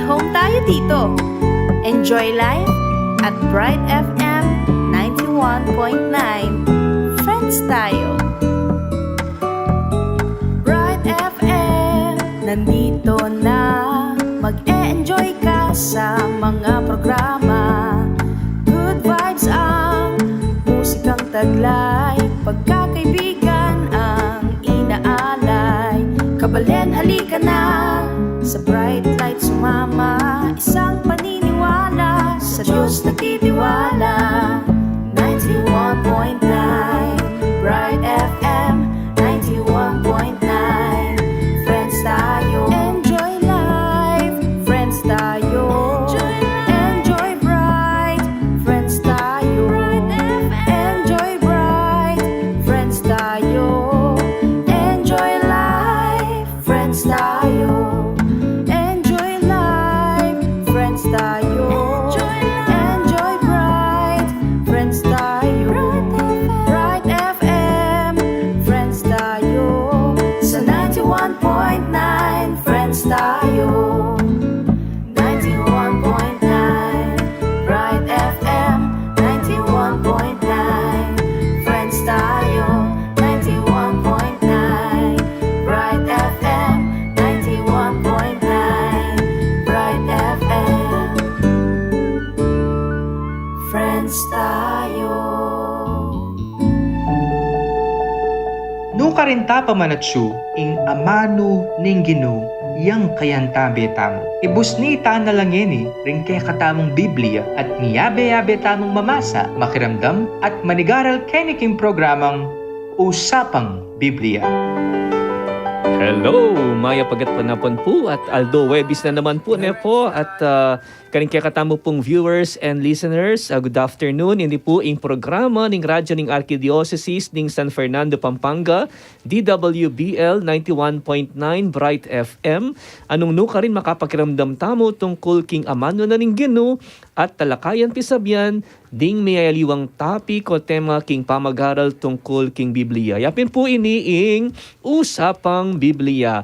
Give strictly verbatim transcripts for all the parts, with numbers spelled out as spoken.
Home tayo dito. Enjoy life at Bright F M ninety-one point nine. Friends tayo. Bright F M, nandito na. Mag-e-enjoy ka sa mga programa. Good vibes ang musikang taglay. Pagkakaibigan ang inaalay. Kabalen, halika na. Sa Bright Light sumama. Isang paniniwala sa Diyos nagtitiwala. Ninety-one point nine Bright F M, ninety-one point nine. Friends tayo. Enjoy life. Friends tayo. Enjoy life. Enjoy bright. Friends tayo. Bright F M. Enjoy bright. Friends tayo. Enjoy life. Friends tayo. Enjoy life. Friends tayo. Enjoy life. Enjoy bright. Friends tayo. Bright F M. Bright F M. Friends tayo. Sa ninety-one point nine, friends tayo. Ninety-one point nine Bright F M, ninety-one point nine. Friends tayo, ninety-one point nine Bright F M, ninety-one point nine Bright F M. Friends tayo. Nukarin ta pamanatsu ing amanu ning Ginu, yang kayantabe tamu. Ibusni ta na la ngeni ring kekatamung Biblia at miyabe-yabe tamung mamasa, makiramdam, at manigaral keni king programang Usapang Biblia. Hello! Mayap a gatpanapun pu at aldo Huwebes na naman pu, ne po, at, ah, karing kekatamu pung viewers and listeners, ah, good afternoon. Ini pu ing programa ning Radyo ning Arkidiosesis ning San Fernando, Pampanga, D W B L ninety-one point nine Bright F M. Nung nukarin makapakiramdam tamu tungkul king amanu na ning Ginu at talakayan pisabian ding miyayaliwang topic o tema king pamagaral tungkul king Biblia. Ya pin pu ini ing Usapang Biblia.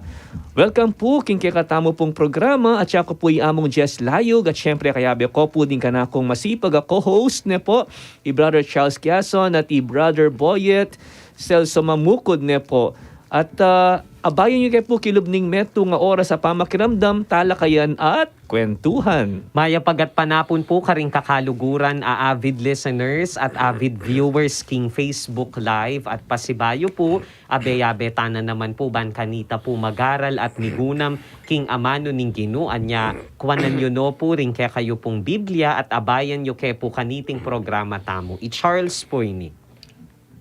Welcome pu king kekatamu pung programa, at siya ku pu i Among Jess Layug, at syempre kayabe ku pu ding kanakung masipag a co-host, ne po, i Brother Charles Quiason at i Brother Boyet Celso Mamukud, ne po. At, ah, abayan yu ke pu kilub ning metung a oras a pamakiramdam, talakayan at kwentuhan. Mayap a gatpanapun pu karing kakaluguran a avid listeners at avid viewers king Facebook Live, at pasibayu pu, abe-abe ta na naman pu ban kanita pu magaral at migunam king amanu ning Ginu. Anya, kuanan yu no pu ring kekayu pung Biblia at abayan yu ke pu kaniting programa tamu. I Charles pu ini.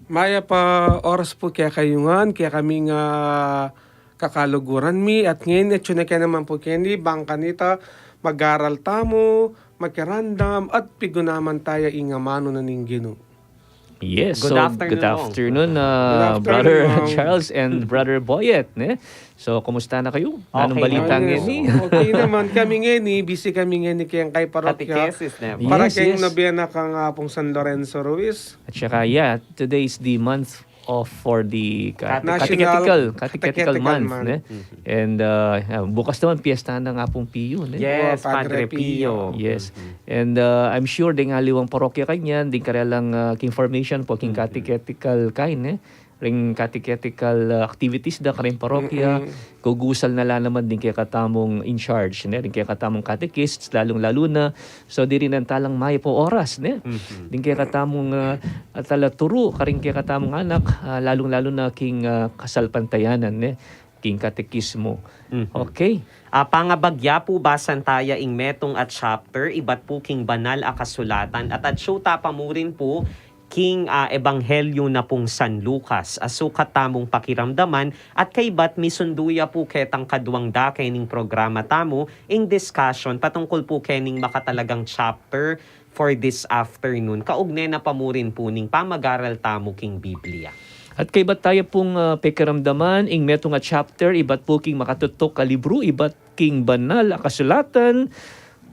Mayap a oras pu kekayu ngan, kekaming kakaluguran mi, at ngeni atyu na ke naman pu keni, ban kanita magaral tamu, makiramdam, at pigunaman taya ing amanu na ning Ginu. Yes, good afternoon, uh, Brother Charles and Brother Boyet, ne? So, kumusta na kayu? Nanung balita ngeni? Okay naman kami ngeni, busy kami ngeni keng kay parokya. Catechesis, ne? Para keng nobena kang Apung San Lorenzo Ruiz. At saka, yeah, today is the month of, for the catechetical, catechetical month, ne? And, uh, bukas naman piyesta na ning Apung Pio, ne? Yes, Padre Pio. Yes. And, uh, I'm sure ding aliwang parokya kanyan, ding karelang, uh, information pu king catechetical kain, ne? Ring catechetical, uh, activities da karing parokya, gugusal na la naman ding kekatamung in charge, ne? Ring kekatamung catechists, lalung-lalu na. So, dirinan talang mayap a oras, ne? Ding kekatamung, uh, talaturu karing kekatamung anak, uh, lalung-lalu na king, uh, kasalpantayanan, ne? King katekismo. Okay. Ah, pangabagya pu, basan taya ing metung a chapter ibat pu king Banal a Kasulatan, at atyu ta pa murin pu king, ah, Ebanghelyo na pung San Lucas. Asukat tamung pakiramdaman at kaybat misundu ya pu ketang kaduang dake ning programa tamu ing discussion patungkul pu kening makatalagang chapter for this afternoon. Kaugne na pa murin pu ning pamagaral tamu king Biblia. At kaybat taya pung, ah, pekiramdaman ing metung a chapter ibat pu king makatutuk a libru ibat king Banal a Kasulatan,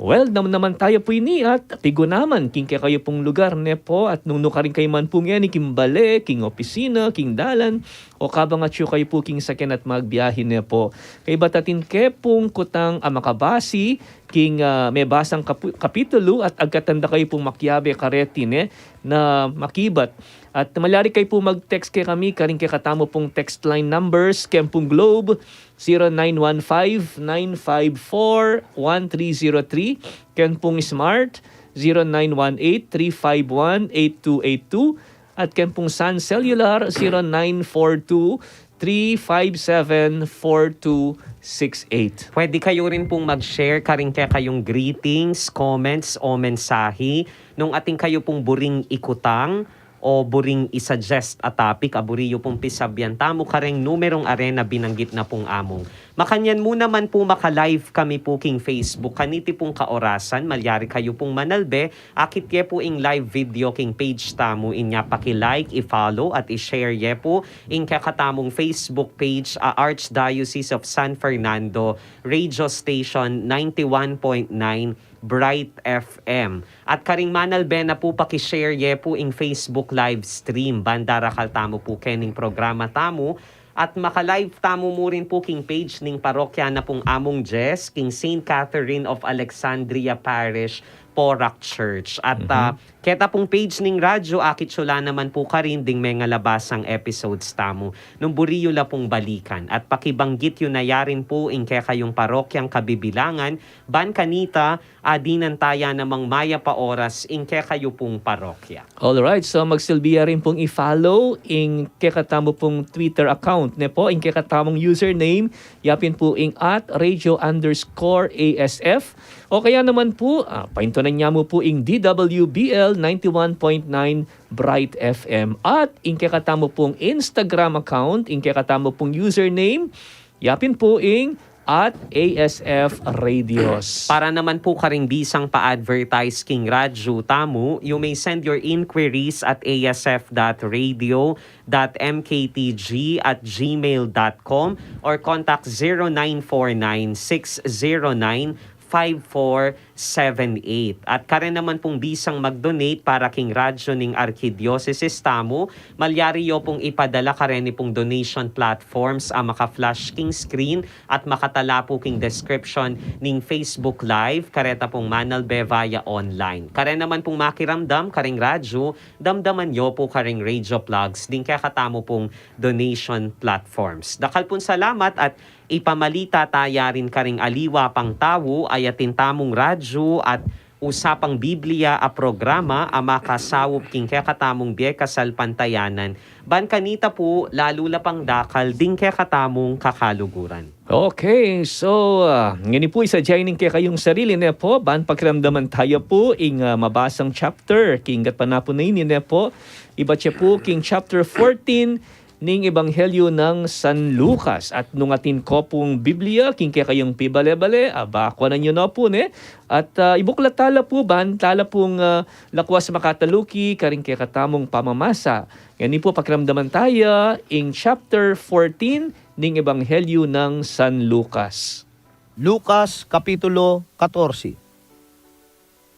well, nam-, naman taya pu ini at pigunaman king kekayu pung lugar, ne po, at nung nukarin kayu man pu ngeni king bale, king opisina, king dalan, o kabang atyu kayu pu king saken at magbiahe, ne po. Kaybat atin ke pung kutang a makabasi king, ah, mebasang kapu-, kapitulu at agkatan da kayu pung makiabe kareti, ne, na makibat. At malyari kayu pung mag-text kekami karing kekatamu pung text line numbers, ken pung Globe, zero nine one five, nine five four, one three zero three, ken pung Smart, zero nine one eight, three five one, eight two eight two, at ken pung Sun Cellular, zero nine four two, three five seven, four two six eight. Pwede kayu rin pung mag-share karing kekayung greetings, comments, o mensahi nung atin kayu pung buring ikutang o buring i-suggest a topic a buri yu pung pisabyan tamu kareng numerung are na binanggit na pung among. Makanyan mu naman pu maka-live kami pu king Facebook kaniti pung kaorasan, malyari kayu pung manalbe, akit ye pu ing live video king page tamu, inya paki-like, i-follow, at i-share ye pu ing kekatamung Facebook page a Archdiocese of San Fernando Radio Station ninety-one point nine Bright F M. At karing manalbe na pu, paki-share ye pu ing Facebook live stream ban darakal tamu pu kening programa tamu. At maka-live tamu mu rin pu king page ning parokya na pung Among Jess, king Saint Catherine of Alexandria Parish, Porac Church. At, Mhm. ah, keta pung page ning radyo, akit yu la naman pu karin ding mengalabasang episodes tamu nung buri yu la pung balikan. At pakibanggit yu na ya rin pu ing kekayung parokyang kabibilangan, ban kanita, adinan taya namang mayap a oras ing kekayu pung parokya. Alright, so magsilbi ya rin pung i-follow ing kekatamu pung Twitter account, ne pu? Ing kekatamung username, yapin pu ing at radio underscore A S F. O kaya naman pu, ah, paintunan ya mu pu ing D W B L ninety-one point nine Bright F M. At ing kekatamu pung Instagram account, ing kekatamu pung username, yapin pu ing at A S F Radios. Para naman pu karing bisang pa-advertise king radyo tamu, you may send your inquiries at A S F dot radio dot M K T G at gmail dot com or contact zero nine four nine six zero nine five four seven eight. At karen naman pung bisang mag-donate para king radyo ning arkidiosesis tamu, malyari yu pung ipadala kareni pung donation platforms a maka-flash king screen at makatala pu king description ning Facebook Live, kareta pung manalbe via online. Karen naman pung makiramdam karing radyo, damdaman yu pu karing radio plugs ding kekatamu pung donation platforms. Dakal pung salamat at ipamalita taya rin karing aliwa pang tau, ayatin tamung radyo at Usapang Biblia a programa a makasaup king kekatamung bie kasalpantayanan, ban kanita pu lalu la pang dakal ding kekatamung kakaluguran. Okay, so, ah, ngeni pu, isa dyan ing kekayung sarili, ne pu, ban pakiramdaman taya pu ing, ah, mabasang chapter king gatpanapun a ini, ne pu. Ibat ya pu king chapter fourteen ning Ebanghelyo nang San Lucas. At nung atin ko pung Biblia king kekayung pibale-bale, aba, kuanan yu na pu, ne? At, ah, ibuklat tala pu, ban tala pung, ah, lakwas makataluki karing kekatamung pamamasa. Ngeni pu, pakiramdaman taya ing chapter fourteen ning Ebanghelyo nang San Lucas. Lucas, Kapitulo katorse.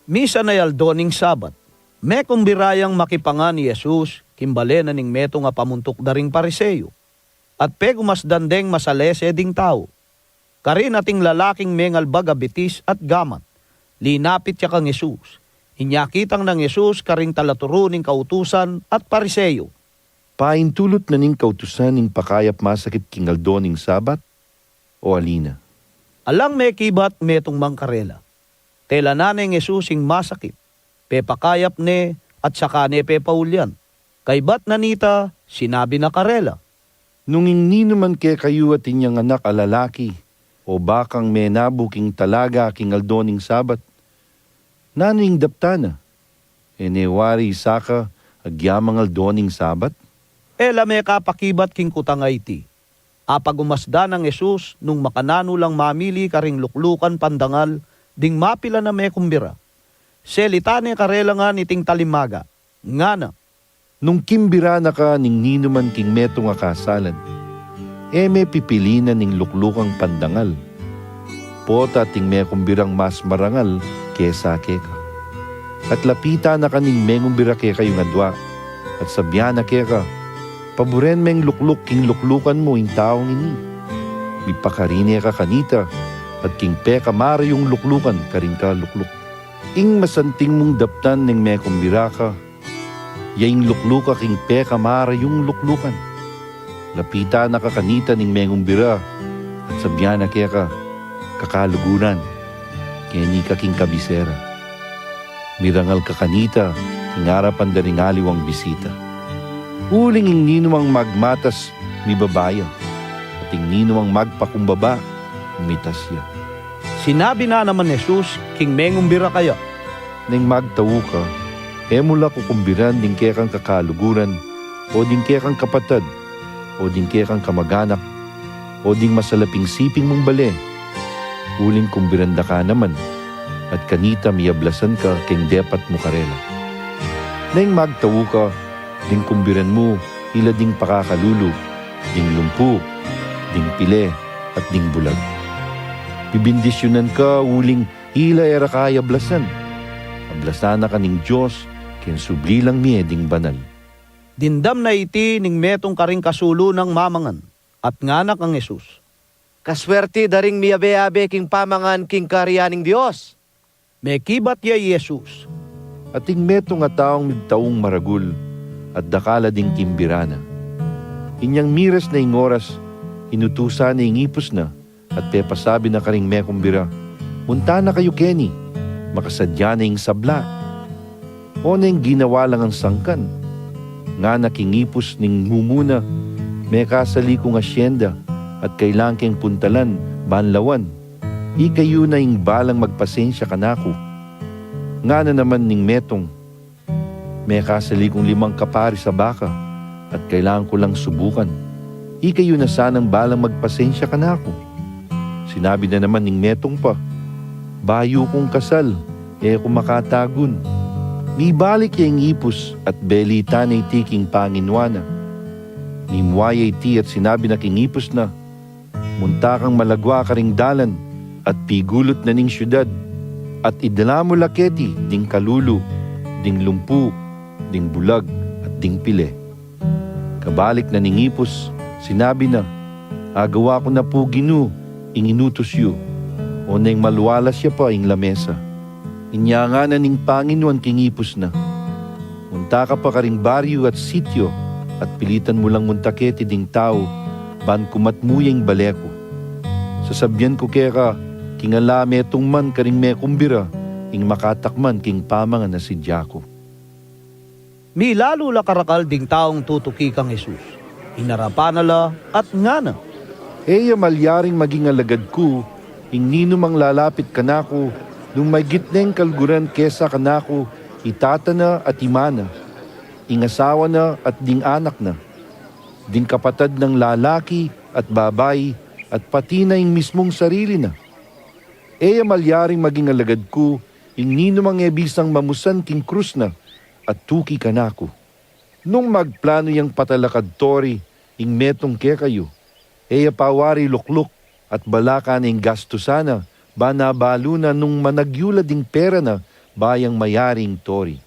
Misan a aldo ning Sabat, mekumbira yang makipangan i Jesus king bale na ning metung a pamuntuk da ring Pariseo, at pegumasdan deng masalese ding tau. Karin ating lalaking mengalbag a bitis at gamat. Linapit ya kang Jesus. Inya kitang nang Jesus karing talaturu ning kautusan at Pariseo, "Paintulut na ning kautusan ing pakayap masakit king aldo ning Sabat, o ali na?" Alang mekibat metung man karela. Tela na neng Jesus ing masakit, pepakayap ne at saka ne pepaulian. Kaybat na nita, sinabi na karela, "Nung ing ninuman kekayu atin yang anak a lalaki o bakang menabu king talaga king aldo ning Sabat, nanu ing daptan na? E ne wari isaka agyamang aldo ning Sabat?" E la mekapakibat king kutang a iti. Apagumasdan nang Jesus nung makananu lang mamili karing luklukan pandangal ding mapilan a mekumbira. Selita ne karela ngan iting talimaga, ngana, "Nung kimbira na ka ning ninuman king metung a kasalan, e me pipilinan ing luklukang pandangal. Pota ating mekumbirang mas marangal kesa keka. At lapitan na ka ning mengumbira kekayung adua, at sabian na keka, 'Paburen meng lukluk king luklukan mu ing taung ini.' Mipakarine ka kanita, at king pekamarayung luklukan karing kalukluk. Ing masanting mung daptan neng mekumbira ka, ya ing lukluka king pekamarayung luklukan. Lapitan na ka kanita ning mengumbira, at sabyan na keka, kakaluguran, keni ka king kabisera. Mirangal ka kanita king arapan da ring aliwang bisita. Uling ing ninumang magmatas, mibaba ya, at ing ninumang magpakumbaba, mitas ya. Sinabi na naman Jesus king mengumbira kaya, Neng magtau ka, e mu la kukumbiran ding kekang kakaluguran, o ding kekang kapatad, o ding kekang kamaganak, o ding masalaping siping mung bale, uling kumbiran da ka naman, at kanita miyablasan ka king depat mu karela. Neng magtau ka, ding kumbiran mu, ila ding pakakalulu, ding lumpu, ding pile, at ding bulag. Bibindisyunan ka uling ila e ra ka ablasan. Ablasan na ka ning Dios, king subli lang mie ding banal. Dimdam na iti ning metung karing kasulu nang mamangan, at ngana kang Jesus, Kaswerti da ring miyabe-abe king pamangan king karian ning Dios. Mekibat ya i Jesus, Ating metung a taung migtaung maragul, at dakal la ding kimbira na. Inyang miras na ing oras, inutusan na ing ipus na, at pepasabi na karing mekumbira, Munta na kayu keni, makasadya na ing sabla. O neng ginawa la ngang sangkan. Ngana king ipus ning mumuna, Mekasali kung asyenda, at kailangan keng puntalan, ban lawan. Ikayu na ing balang magpasensya kanaku. Ngana naman ning metung, Mekasali kung limang kaparis a baka, at kailangan ku lang subukan. Ikayu na sanang balang magpasensya kanaku. Sinabi na naman ning metung pa, Bayu kung kasal, e ku makatagun. Mibalik ya ing ipus at belitan na iti king panginuan na. Mimua ya iti at sinabi na king ipus na, Munta kang malagwa karing dalan, at pigulut na ning siudad, at idala mu la keti ding kalulu, ding lumpu, ding bulag, at ding pile. Kabalik na ning ipus, sinabi na, Agawa ku na pu, Ginu, ing inutus yu. O neng malwalas ya pa ing lamesa. Inya ngana ning panginuan king ipus na, Munta ka pa karing baryu at sityu, at pilitan mu lang munta keti ding tau, ban kumat mu ya ing bale ku. Sasabyan ku keka, king ala metung man karing mekumbira, ing makatakman king pamangan a sidya ku. Milalu la karakal ding taung tutuki kang Jesus. Inarapan na la at ngana, E ya malyaring maging alagad ku, ing ninumang lalapit kanaku, nung maygit neng kaluguran kesa kanaku, i tata na at i ina na, ing asawa na at ding anak na, ding kapatad nang lalaki at babai, at pati na ing mismung sarili na. E ya malyaring maging alagad ku, ing ninumang e bisang mamusan king krus na, at tuki kanaku. Nung magplanu yang patalakad tori, ing metung kekayu, e ya pa wari lukluk, at balaka na ing gastusan na, ban abalu na nung managyu la ding pera na, ba yang mayari ing tori.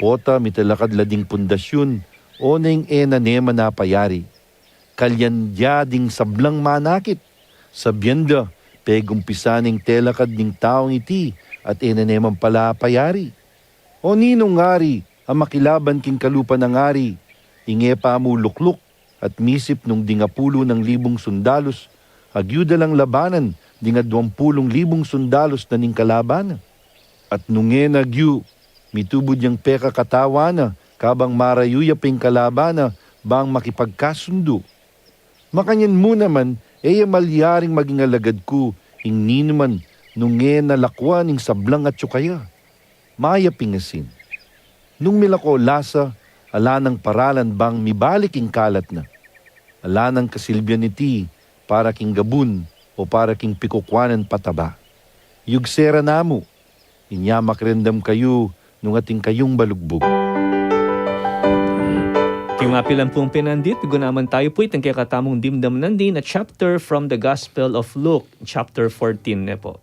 Pota mitalakad la ding pundasyun, o neng e na ne man apayari. Kalyan da ding sablang manakit, sabyan da, pegumpisan ing telakad ning taung iti, at e na ne man pala apayari. O ninung ari, a makilaban king kalupa nang ari, ing e pa mu lukluk, at misip nung ding apulu nang libung sundalus, agyu da lang labanan, ding aduang pulung libung sundalus na ning kalaban na. At nung e na agyu, mitubud yang pekakatawan na, kabang marayu ya pa ing kalaban na, bang makipagkasundu. Makanyan mu naman, e ya malyaring maging alagad ku, ing ninuman, nung e na lakwan ing sablang atsu kaya. Mayap ing asin. Nung milako lasa, ala nang paralan bang mibalik ing kalat na. Ala nang kasilbian iti, para king gabun, o para king pikukwanan pataba. Yugse ra namu, inya makiramdam kayu, nung atin kayung balugbug. King mapilan pung pinandit, gunaman tayu pu iting kekatamung dimdam nandin a chapter from the Gospel of Luke, chapter fourteen ne pu.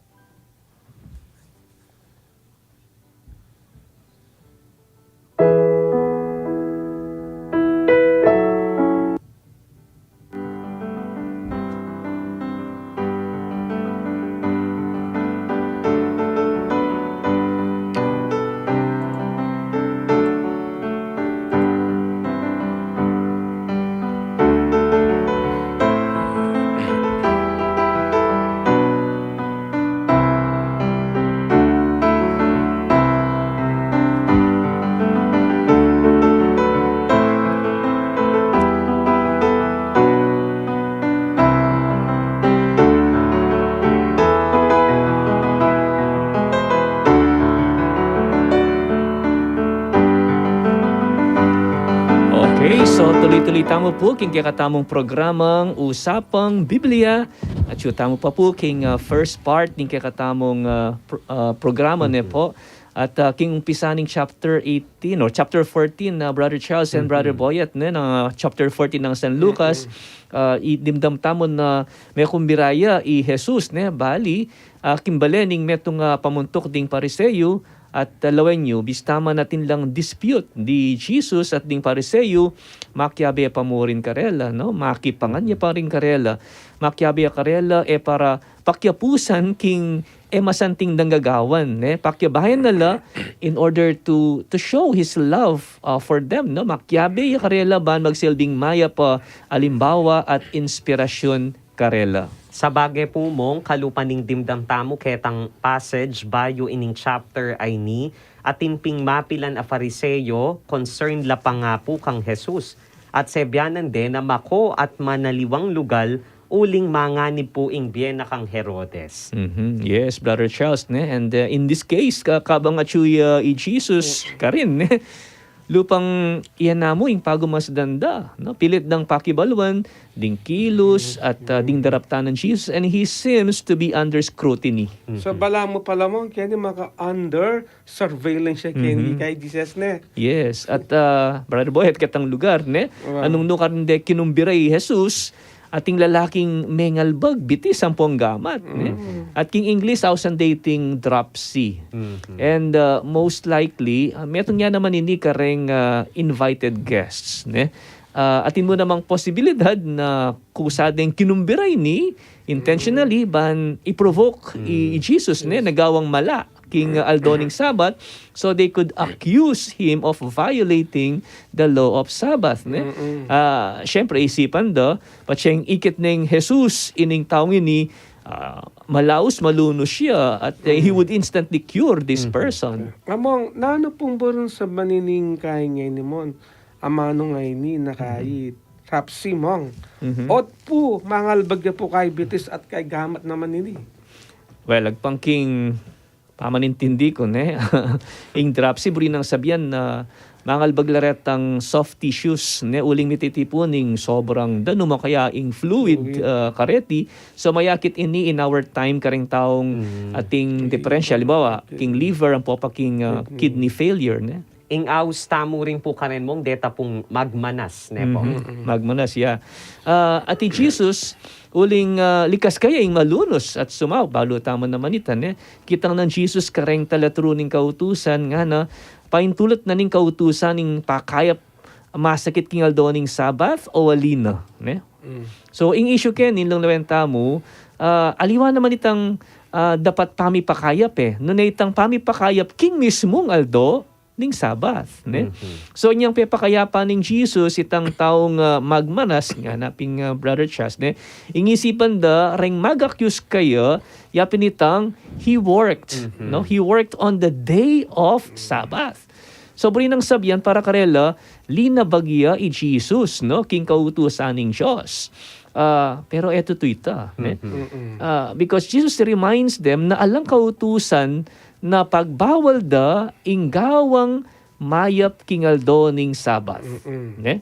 Mo po king kekatamung programang Usapang Biblia. At yu tamu pa po king, ah, first part ning kekatamung, ah, pro- ah, programa ne po. At, ah, king umpisa ning chapter eighteen or chapter fourteen na Brother Charles and Brother Boyet, ne, na chapter fourteen ng San Lucas, ah, idimdam tamu na mekumbira ya i Jesus, ne, bali, ah, king bale ning metung, ah, pamuntuk ding Pariseo, at, ah, lawen yu, bista man atin lang dispute di Jesus at ding Pariseo, makiabe pa mu rin karela, no? Makipangan ya pa rin karela. Makiabe karela, e para pakiapusan king e masanting dang gagawan, ne? Pakiabayan na la in order to, to show his love, ah, for them, no? Makiabe ya karela ban magsilbing mayap a alimbawa at inspirasyon karela. Sabagay po, Mong, kalupa ning dimdam tamu ketang passage bayu ining chapter a ini, atin ping mapilan a Fariseo, concerned la pa nga po kang Jesus. At sebianan de na mako at manaliwang lugal uling manganib po ing bie na kang Herodes. Mhm. Yes, Brother Charles, ne? And, uh, in this case, ka kabang atyu ya i Jesus karin, ne? Lupang iya namu ing pagumasdan da, no? Pilit dang pakibaluan ding kilus at, uh, ding daraptan nang Jesus, and he seems to be under scrutiny. So, balamu pala, Mong, keni maka-under surveillance ya keni kay Jesus, ne? Yes, at, ah, Brother Boy, at ketang lugar, ne? Anung nukarin de kinumbira i Jesus, ating lalaking mengalbag, bitis ampong gamat, ne? At king English, ausan de iting dropsy. And, ah, most likely, ah, metung ya naman ini kareng, ah, invited guests, ne? Ah, atin mu namang posibilidad na kusa deng kinumbira ini intentionally ban i-provoke i, i Jesus, ne, na gawang mala king, uh, aldo ning Sabbath, so they could accuse him of violating the law of Sabbath, ne? Ah, syempre, isipan da, patseng ikit neng Jesus ining taung ini, ah, malaus, malunus siya, at, eh, he would instantly cure this person. Among, nanu pung burun sa manining kain ngeni, Mong? Amanu ngeni na kay dropsy, Mong. Ot pu, mangalbag ya pu kay bitis at kay gamat naman ini. Well, agpang king pamanintindi ku, ne? Ing dropsy, buri nang sabian na mangalbag la retang soft tissues, ne? Uling mititipun ing sobrang danum o kaya ing fluid, ah, kareti. So, mayakit ini in our time kareng taung ating diferensya. Halimbawa, king liver, ampo pa king, ah, kidney failure, ne? Ing aus tamu rin pu karen, Mong, deta pung magmanas, ne po? Mhm. Magmanas, ya. Ah, at i Jesus, uling, ah, likas kaya ing malunus at sumaup, balu tamu naman ita, ne? Kitang nang Jesus kareng talaturu ning kautusan, ngana, paintulut na ning kautusan ing pakayap masakit king aldo ning Sabbath o ali na, ne? So, ing issue keni, lawen tamu, ah, aliwa naman itang, ah, dapat pamipakayap, e. Nune itang pamipakayap king mismung aldo ning Sabbath, ne? So, inyang pepakayapan ning Jesus itang taung, ah, magmanas, ngana pin, ah, Brother Charles, ne? Ing isipan da, reng mag-accuse kaya, yapin itang, he worked, no? He worked on the day of Sabbath. So, buri nang sabian para karela, linabag ya i Jesus, no? King kautusan ning Dios. Ah, pero e tutu ita, ne? Ah, because Jesus reminds them na alang kautusan na pagbawal da ing gawang mayap king aldo ning Sabbath. Ne?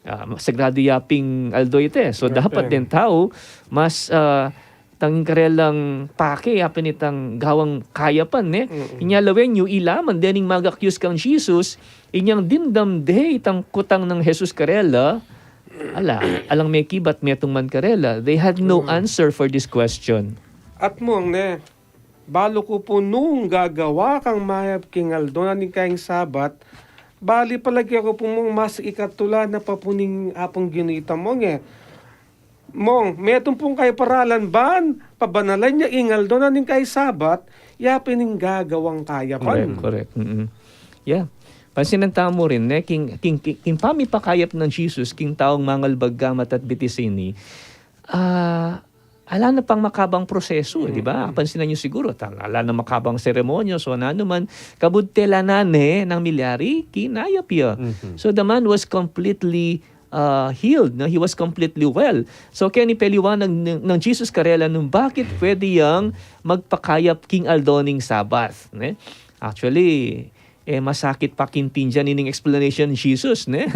Ah, sagradu yaping aldo ita, e. So, dapat den tau mas, ah, tanging karelang pake, yapin itang gawang kayapan, ne? Inya lawen yu, ila man dening mag-accuse kang Jesus, inyang dimdam de itang kutang nang Jesus karela, ala, alang mekibat metung man karela. They had no answer for this question. At Mong, ne, balu ku pu nung gagawa kang mayap king aldo na ning kayang Sabbath, bali palage ku pu, Mong, mas ikatula na pa pu ning apung ginita, Mong, e. Mong, metung pung kaparalan ban pabanalan ya ing aldo na ning kayang Sabbath, yapin ing gagawang kayapan. Correct, correct. Mm-mm. Yeah. Pansinan tamu rin, ne, king, king, king, king pamipakayap nang Jesus king taung mangalbag, gamat at bitis ini, ah, ala na pang makabang prosesu, di ba? Pansinan yu siguru, ta-, ala na makabang seremonyas o nanu man, kabud tela na ne nang milyari, kinayap ya. So the man was completely, uh, healed, no? He was completely well. So, keni peliwanag ng, ng Jesus karela nung bakit pwede yang magpakayap king aldo ning Sabbath, ne? Actually, e masakit pakintindian ining explanation Jesus, ne?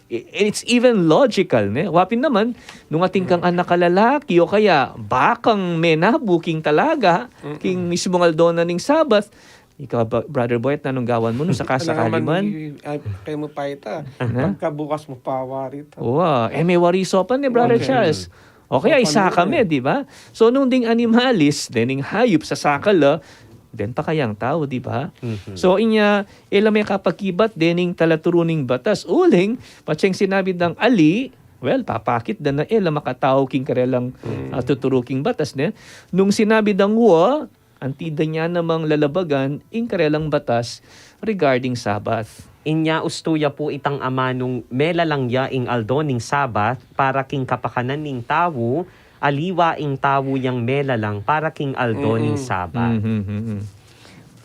I- It's even logical, ne? Wa pin naman, nung atin kang anak a lalaki o kaya bakang menabu king talaga, king mismung aldo na ning Sabbath, ika, ba- Brother Boyet, nanung gawan mu nung sakasakali man? Ay, kaya mu pa ita. Na? Pagkabukas mu pa wari ita. Wa, e me wari sopan ne, Brother Charles. O kaya isaka me, di ba? So, nung ding animalis, dening hayup, sasaka la, den pa kayang tau, di ba? So, inya, e la me kapagkibat dening talaturu ning batas. Uling, patse ing sinabi dang ali, well, papakit da na e la makatau king karelang ah, tuturu king batas, ne? Nung sinabi dang wa, anti da nya namang lalabagan ing karelang batas regarding Sabbath. Inya ustu ya pu itang amanung melalang ya ing aldo ning Sabbath para king kapakanan ning tau, aliwa ing tau yang melalang para king aldo ning Sabbath. Mhm, mhm.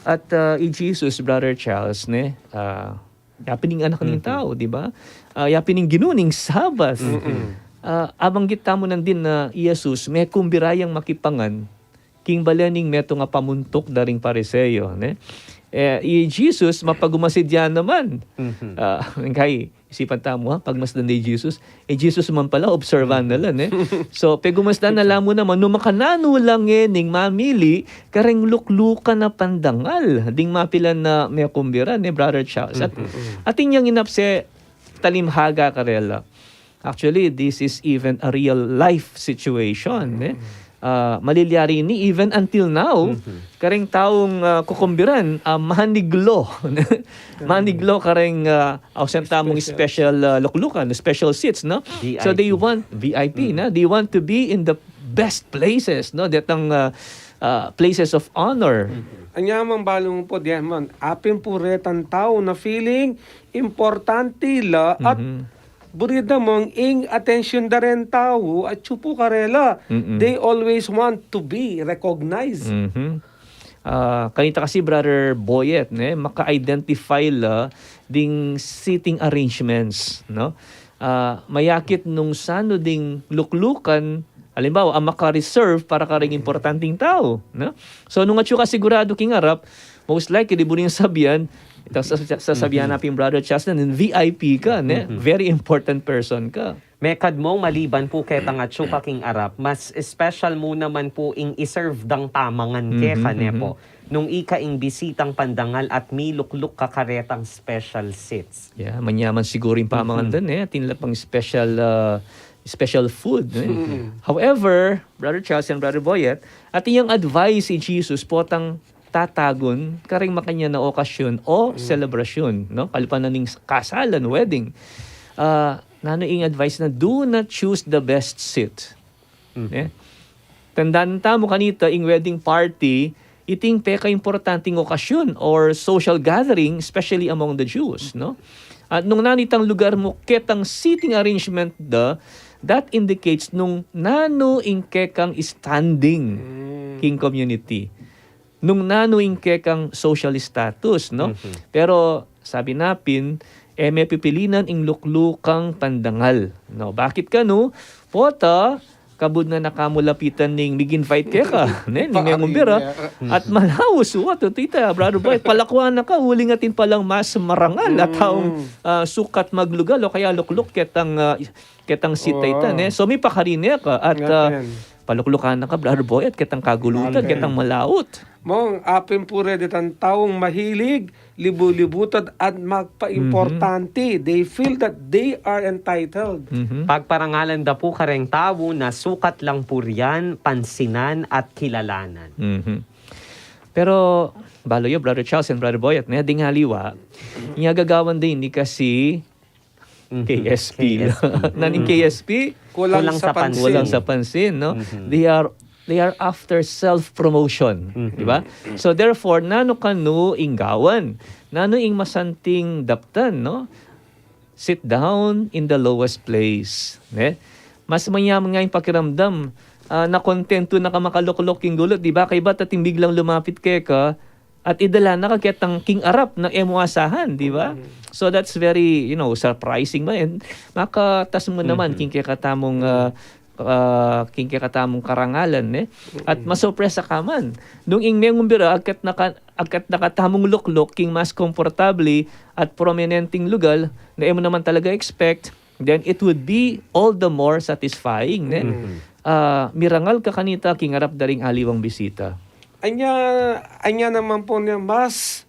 At ah, i Jesus, Brother Charles, ne, ah, yapin ing anak ning tau, di ba? Ah, yapin ing Ginu ning Sabbath. Ah, abanggit tamu nandin na i Jesus, mekumbira yang makipangan king bale ning metung a pamuntuk da ring Pariseo, ne? E, i Jesus, mapagumasid ya naman. Ah, kay, isipan tamu, ha, pagmasdan da i Jesus, e, Jesus man pala, observan na la, ne? So, pegumasdan na la mu naman, nung makananu la ngening mamili kareng luklukan a pandangal ding mapilan a mekumbira, ne, Brother Charles? At, atin yang inapse talimhaga karela. Actually, this is even a real life situation, ne? Ah, malilyari ini even until now, kareng taung ah, kukumbiran, ah, maniglo. Maniglo kareng ah, ausan tamung special ah, luklukan, special seats, no? So they want V I P, na? They want to be in the best places, no? Detang ah, ah, places of honor. Anya mang balu mu pu, diyan man, apin pu retang tau na feeling importante la at buri da mung ing atensyon da reng tau, atyu pu karela. They always want to be recognized. Mhm. Ah, kanita kasi, Brother Boyet, ne, maka-identify la ding seating arrangements, no? Ah, mayakit nung sanu ding luklukan, halimbawa, ang maka-reserve para karing importanting tau, no? So, nung atyu ka sigurado king arap, most likely, buri nang sabian, itang sa- sa- sasabian na pin, Brother Charles, na V I P ka, ne? Very important person ka. Mekad mung maliban pu ketang atyu ka king arap, mas special mu naman pu ing i-serve dang pamangan keka, ne pu? Nung ika ing bisitang pandangal at milukluk ka karetang special seats. Yeah, manyaman siguru ing pamangan dun, e. Atin la pang special, ah, special food, e. However, Brother Charles and Brother Boyet, atin yang advice i Jesus potang tatagun kareng makanyan a okasyon o selebrasyon, no? Kalupa na ning kasalan, wedding. Ah, nanu ing advice na, "Do not choose the best seat." E? Tandanan tamu kanita, ing wedding party, iting pekaimportanting okasyon or social gathering, especially among the Jews, no? At nung nanu itang lugar mu ketang seating arrangement da, that indicates nung nanu ing kekang standing king community, nung nanu ing kekang social status, no? Pero sabi na pin, e me pipilinan ing luklukang pandangal, no? Bakit kanu? Pota, kabud na na ka mu lapitan ning mig-invite keka, ne? Ning mengumbira. At malaus, wa, tutu ita, Brother Boy, palakuan na ka, uling atin palang mas marangal a taung ah, sukat maglugal o kaya lukluk ketang, ah, ketang seat a ita, ne? So, mipakari ne ka at ah, paluklukan na ka, Brother Boy, at ketang kagulutan, ketang malaut. Mung, apin pu re detang taung mahilig libu-libutad at magpaimportante. They feel that they are entitled. Pagparangalan da pu kareng tau na sukat lang purian, pansinan, at kilalanan. Mhm. Pero, balu yu, Brother Charles and Brother Boyet, ne, ding aliwa, ing gagawan da ini kasi K S P. Nanu ing K S P? Kulang sa pansin. Kulang sa pansin, no? They are they are after self-promotion, di ba? So therefore, nanu kanu ing gawan? Nanu ing masanting daptan, no? Sit down in the lowest place, ne? Mas manyaman nga ing pakiramdam, ah, nakontentu na ka makalukluk king gulut, di ba? Kaybat atin biglang lumapit keka, at idala na ka ketang king arap na e mu asahan, di ba? So that's very, you know, surprising ba? And makatas mu naman king kekatamung, ah, ah, king kekatamung karangalan, ne? At masurpresa ka man. Nung ing mengumbira, agkat na ka-, agkat na katamung lukluk king mas komportable at prominenteng lugar na e mu naman talaga expect, then it would be all the more satisfying, ne? Ah, mirangal ka kanita king arap da ring aliwang bisita. Anya, anya naman pu ne, mas,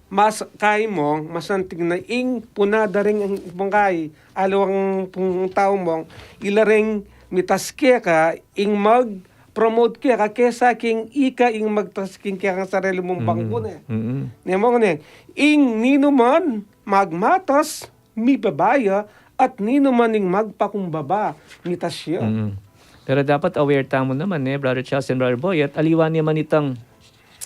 mas kay mong, mas anting na ing puna da ring bangkay, aliwang pung tau mong, ila ring mitas keka, ing mag-promote keka, kesa king ika ing magtas king kekang sarili mung bangku ne. Mm-mm. Ne mong ne, ing ninuman magmatas, mibaba ya, at ninuman ing magpakumbaba, mitas ya. Mm. Pero dapat aware tamu naman, eh, Brother Charles and Brother Boy, at aliwa naman itang,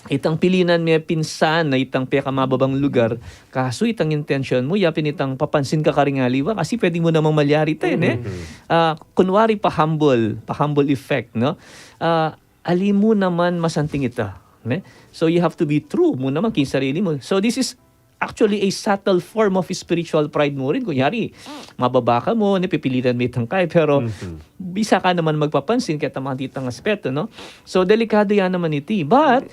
itang pilinan me pinsan na itang pekamababang lugar, kasu itang intention mu, ya pin itang papansin ka karing aliwa, kasi pwede mu namang malyari te, ne? Mm. Ah, kunwari pa-humble, pa-humble effect, no? Ah, ali mu naman masanting ita, ne? So you have to be true mu naman king sarili mu. So this is actually a subtle form of spiritual pride mu rin. Kunyari, mababa ka mu, ne, pipilitan me itang kay, pero bisa ka naman magpapansin keta mga ditang aspeto, no? So, delikado ya naman iti. But,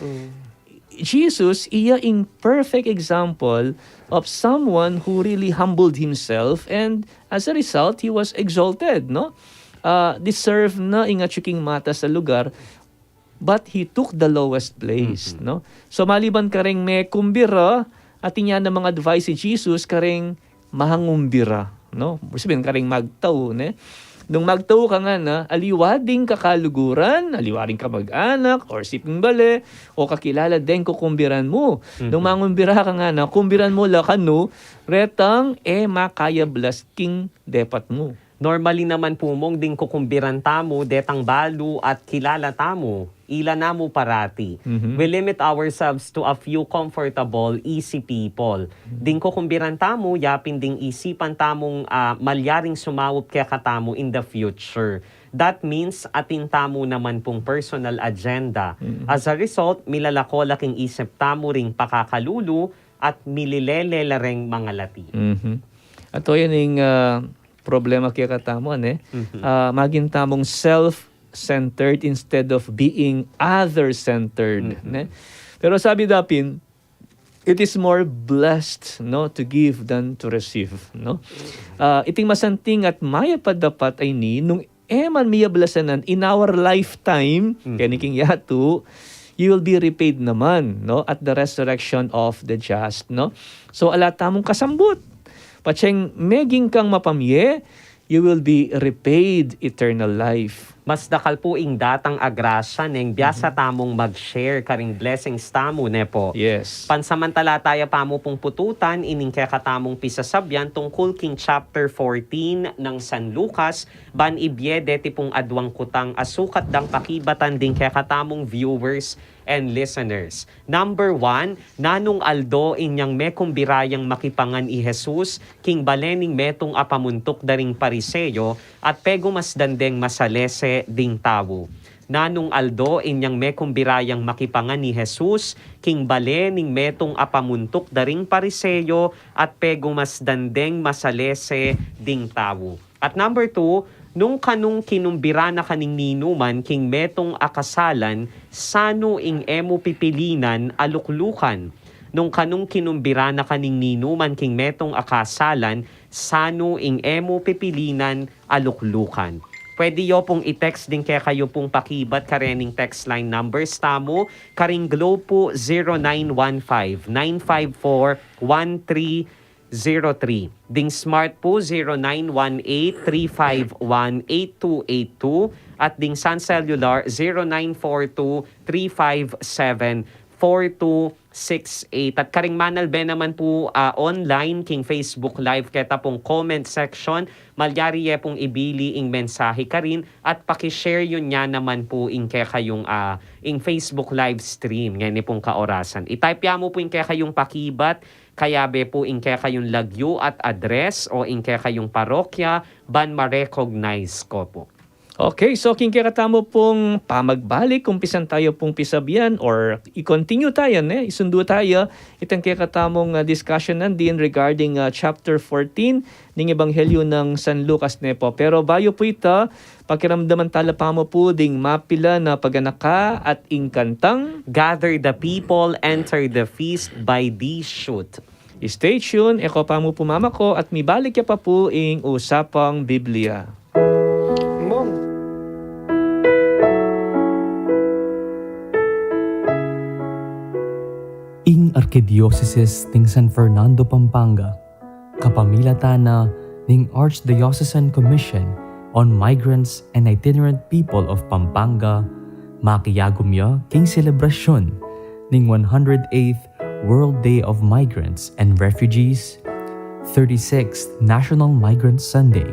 Jesus, iya ing perfect example of someone who really humbled himself, and as a result, he was exalted, no? Ah, deserve na ing atyu king matas a lugar, but he took the lowest place, no? So, maliban kareng mekumbira, atin ya namang advice i Jesus kareng mangumbira, no? Ibig sabihin, kareng magtau, ne? Nung magtau ka ngana, aliwa ding kakaluguran, aliwa ding kamag-anak, o siping bale, o kakilala deng kukumbiran mu. Nung mangumbira ka ngana, kumbiran mu la kanu retang e makayablas king depat mu. Normally naman pu mong ding kukumbiran tamu, detang balu at kilala tamu, ila namu parati. We limit ourselves to a few comfortable, easy people. Ding kukumbiran tamu, yapin ding isipan tamung, ah, malyaring sumaup kekatamu in the future. That means, atin tamu naman pung personal agenda. As a result, milalako la king isip tamu ring pakakalulu at mililele la reng mangalati. Mhm. At o yan ing, ah, problema kekatamu, ne? Ah, maging tamung self-centered instead of being other-centered, ne? Pero sabi dapin, it is more blessed, no, to give than to receive, no? Ah, iting masanting at mayap a dapat a ini, nung e man miyablasan in our lifetime, keni king yatu, you will be repaid naman, no? At the resurrection of the just, no? So, ala tamung kasambut. Patseng meging kang mapamye, you will be repaid eternal life. Mas dakal pu ing datang a grasya neng biasa tamung mag-share karing blessings tamu, ne po? Yes. Pansamantalataya pa mu pung pututan ining kekatamung pisasabyan tungkul king chapter fourteen nang San Lucas, ban ibie deti pung aduang kutang a sukat dang pakibatan ding kekatamung viewers and listeners. Number one, nanung aldo inyang mekumbira yang makipangan i Jesus king bale ning metung a pamuntuk da ring Pariseo at pegumasdan deng masalese ding tau? Nanung aldo inyang mekumbira yang makipangan i Jesus king bale ning metung a pamuntuk da ring Pariseo at pegumasdan deng masalese ding tau? At number two, nung kanung kinumbira na ka ning ninuman king metung a kasalan, sanu ing e mu pipilinan a luklukan? Nung kanung kinumbira na ka ning ninuman king metung a kasalan, sanu ing e mu pipilinan a luklukan? Pwede yo pung i-text ding kekayu pung pakibat karening text line numbers tamu, karing Globe pu, zero nine one five, nine five four, one three zero three. Ding Smart pu, zero nine one eight, three five one, eight two eight two. At ding Sun Cellular, zero nine four two, three five seven, four two six eight. At karing manalbe naman pu, ah, online king Facebook Live, keta pung comment section, malyari ye pung ibili ing mensahe karin at paki-share yu nya naman pu ing kekayung, ah, ing Facebook live stream ngeni pung kaorasan. I-type ya mu pu ing kekayung pakibat, kayabe pu ing kekayung lagyu at address o ing kekayung parokya, ban ma-recognize ko pu. Okay, so king kekatamu pung pamagbalik, umpisan tayu pung pisabian or i-continue tayu, ne? Isundu tayu itang kekatamung, ah, discussion nandin regarding, ah, chapter fourteen ning Ebanghelyo nang San Lucas, ne pu. Pero bayu pu ita, pakiramdaman tala pamu pu ding mapilan a paganaka at ing kantang Gather the people, enter the feast by this shoot. Stay tuned, e ko pamu pu mamako at mibalik ya pa pu ing Usapang Biblia. Ing Arkidiosesis ning San Fernando, Pampanga, kapamilatan na ning Archdiocesan Commission on Migrants and Itinerant People of Pampanga, makiagum ya king selebrasyun ning one hundred eighth World Day of Migrants and Refugees, thirty-sixth National Migrant Sunday,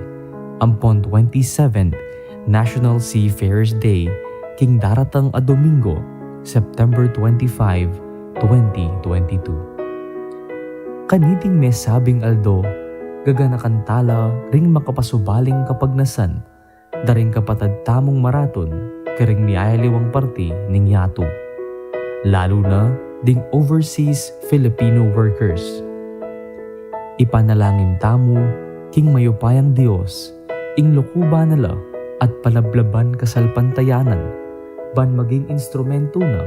ampon twenty-seventh National Seafarers Day king daratang a Domingo, September twenty-five, twenty twenty-two. Kaniting mesabing aldo, gaganakan tala ring makapasubaling kapagnasan da ring kapatad tamung maratun karing miyayaliwang parti ning yatu, lalu na ding overseas Filipino workers. Ipanalangin tamu king mayupayang Dios ing lukuban na la at palablaban kasalpantayanan ban maging instrumentu na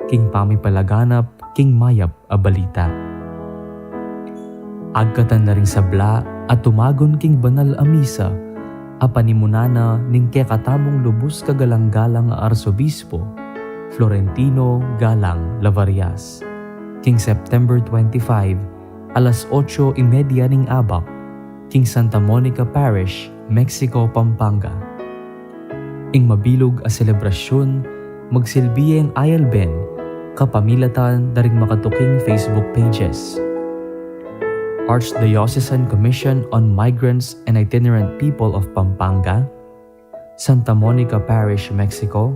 king pamipalaganap king mayap a balita. Agkatan la ring sabla a tumagun king banal a misa a panimunan na ning kekatamung lubus kagalang-galang a Arsobispo Florentino Galang Lavarias king September twenty-five, alas otso y media ning abak, king Santa Monica Parish, Mexico, Pampanga. Ing mabilug a selebrasyun, magsilbi ya ing ayalben kapamilatan da ring makatuking Facebook pages: Archdiocesan Commission on Migrants and Itinerant People of Pampanga, Santa Monica Parish, Mexico,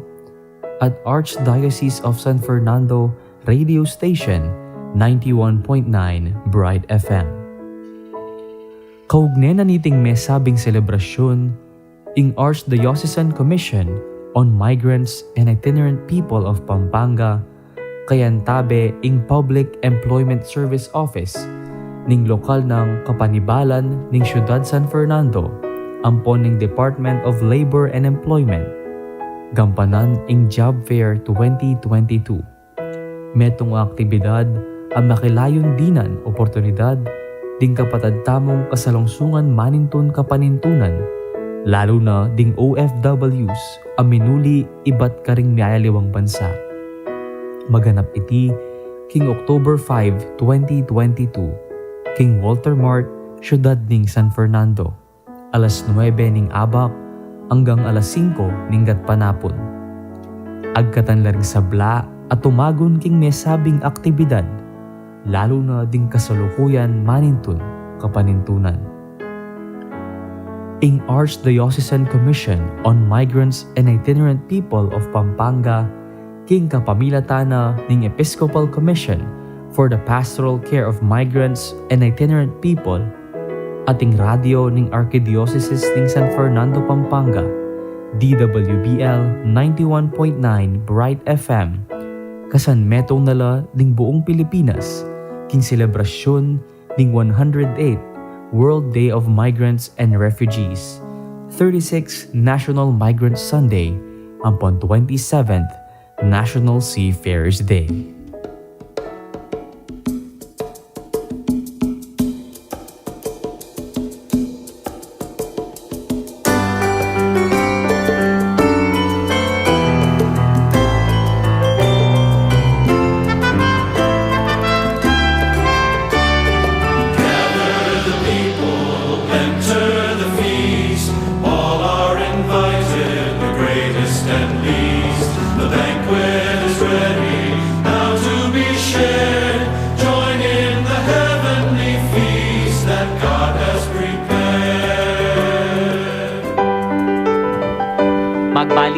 at Archdiocese of San Fernando Radio Station, ninety-one point nine Bright F M. Kaugne na niting mesabing selebrasyun, ing Archdiocesan Commission on Migrants and Itinerant People of Pampanga, kayantabe ing Public Employment Service Office ning lokal nang kapanibalan ning Syudad San Fernando, ampon ning Department of Labor and Employment, gampanan ing Job Fair twenty twenty-two. Metung a aktibidad a makilayun dinan oportunidad ding kapatad tamung kasalungsungan manintun kapanintunan, lalu na ding O F Ws a minuli ibat karing miyayaliwang bansa. Maganap iti king October five, twenty twenty-two, king Walter Mart, Syudad ning San Fernando, alas nuebe ning abak anggang alas singko ning gatpanapun. Agkatan la ring sabla a tumagun king mesabing aktibidad, lalu na ding kasalukuyan manintun kapanintunan. Ing Archdiocesan Commission on Migrants and Itinerant People of Pampanga, king kapamilatan na ning Episcopal Commission for the Pastoral Care of Migrants and Itinerant People, at ing radyo ning Arkidiosesis ning San Fernando, Pampanga, D W B L ninety-one point nine Bright F M, kasan metung na la ding buung Pilipinas king selebrasyun ning one hundred eighth World Day of Migrants and Refugees, thirty-sixth National Migrant Sunday, ampon twenty-seventh National Seafarers Day. Gather the people, enter the feast. All are invited, the greatest and least. The banquet is ready, now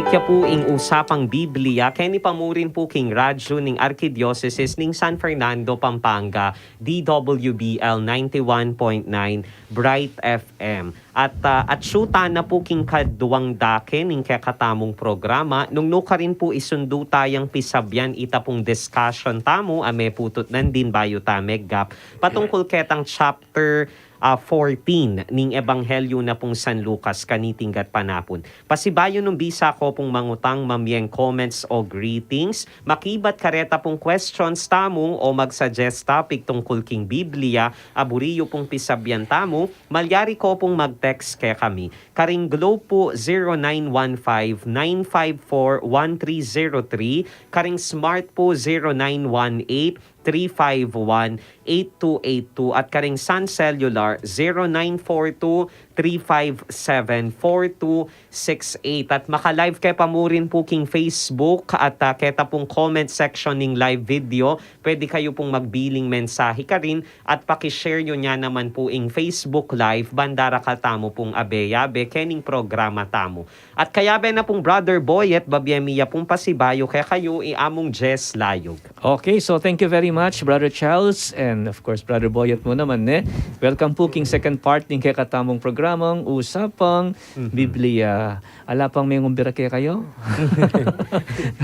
Kaya pu ing Usapang Biblia, keni pa mu rin pu king radyu ning Arkidiosesis ning San Fernando, Pampanga, D W B L ninety-one point nine Bright F M. At, ah, atsu tana pu king kaduang dake ning kekatamung programa, nung nukarin pu isundu tayang pisabian ita pung discussion tamu, a meputut nandin bayu ta meggap, patungkul ketang chapter, ah, fourteen ning Ebanghelyo na pung San Lucas kaniting gatpanapun. Pasibayu nung bisa ko pung mangutang mamyeng comments o greetings, makibat kareta pung questions tamu o mag-suggest topic tungkul king Biblia a buri yu pung pisabian tamu, malyari ko pung mag-text kekami. Karing Globe pu, zero nine one five nine five four one three zero three, karing Smart pu, zero nine one eight three five one eight two eight two, at karing Sun Cellular, zero nine four two three five seven four two six eight. At maka-live ke pa mu rin pu king Facebook at, ah, keta pung comment section ning live video, pwede kayu pung magbiling mensahe karin at paki-share yu nya naman pu ing Facebook Live ban darakal tamu pung abe-abe kening programa tamu. At kayabe na pung Brother Boyet, babie mi ya pung pasibayu kekayu i Among Jess Layug. Okay, so thank you very much, Brother Charles, and of course, Brother Boyet mu naman, ne? Welcome pu king second part ning kekatamung programang Usapang Biblia. Ala pang mengumbira kekayu?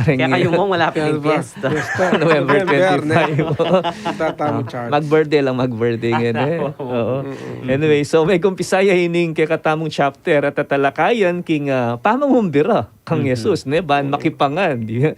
Kekayu, Mong, wala pa ring piyesta. November twenty-five. Tatamu, Charles. Mag-birthday lang, mag-birthday ngayon, eh. Oo. Anyway, so megumpisa ya ining kekatamung chapter at tatalakayan king, ah, pamangumbira kang Jesus, ne? Ban makipangan, di ba?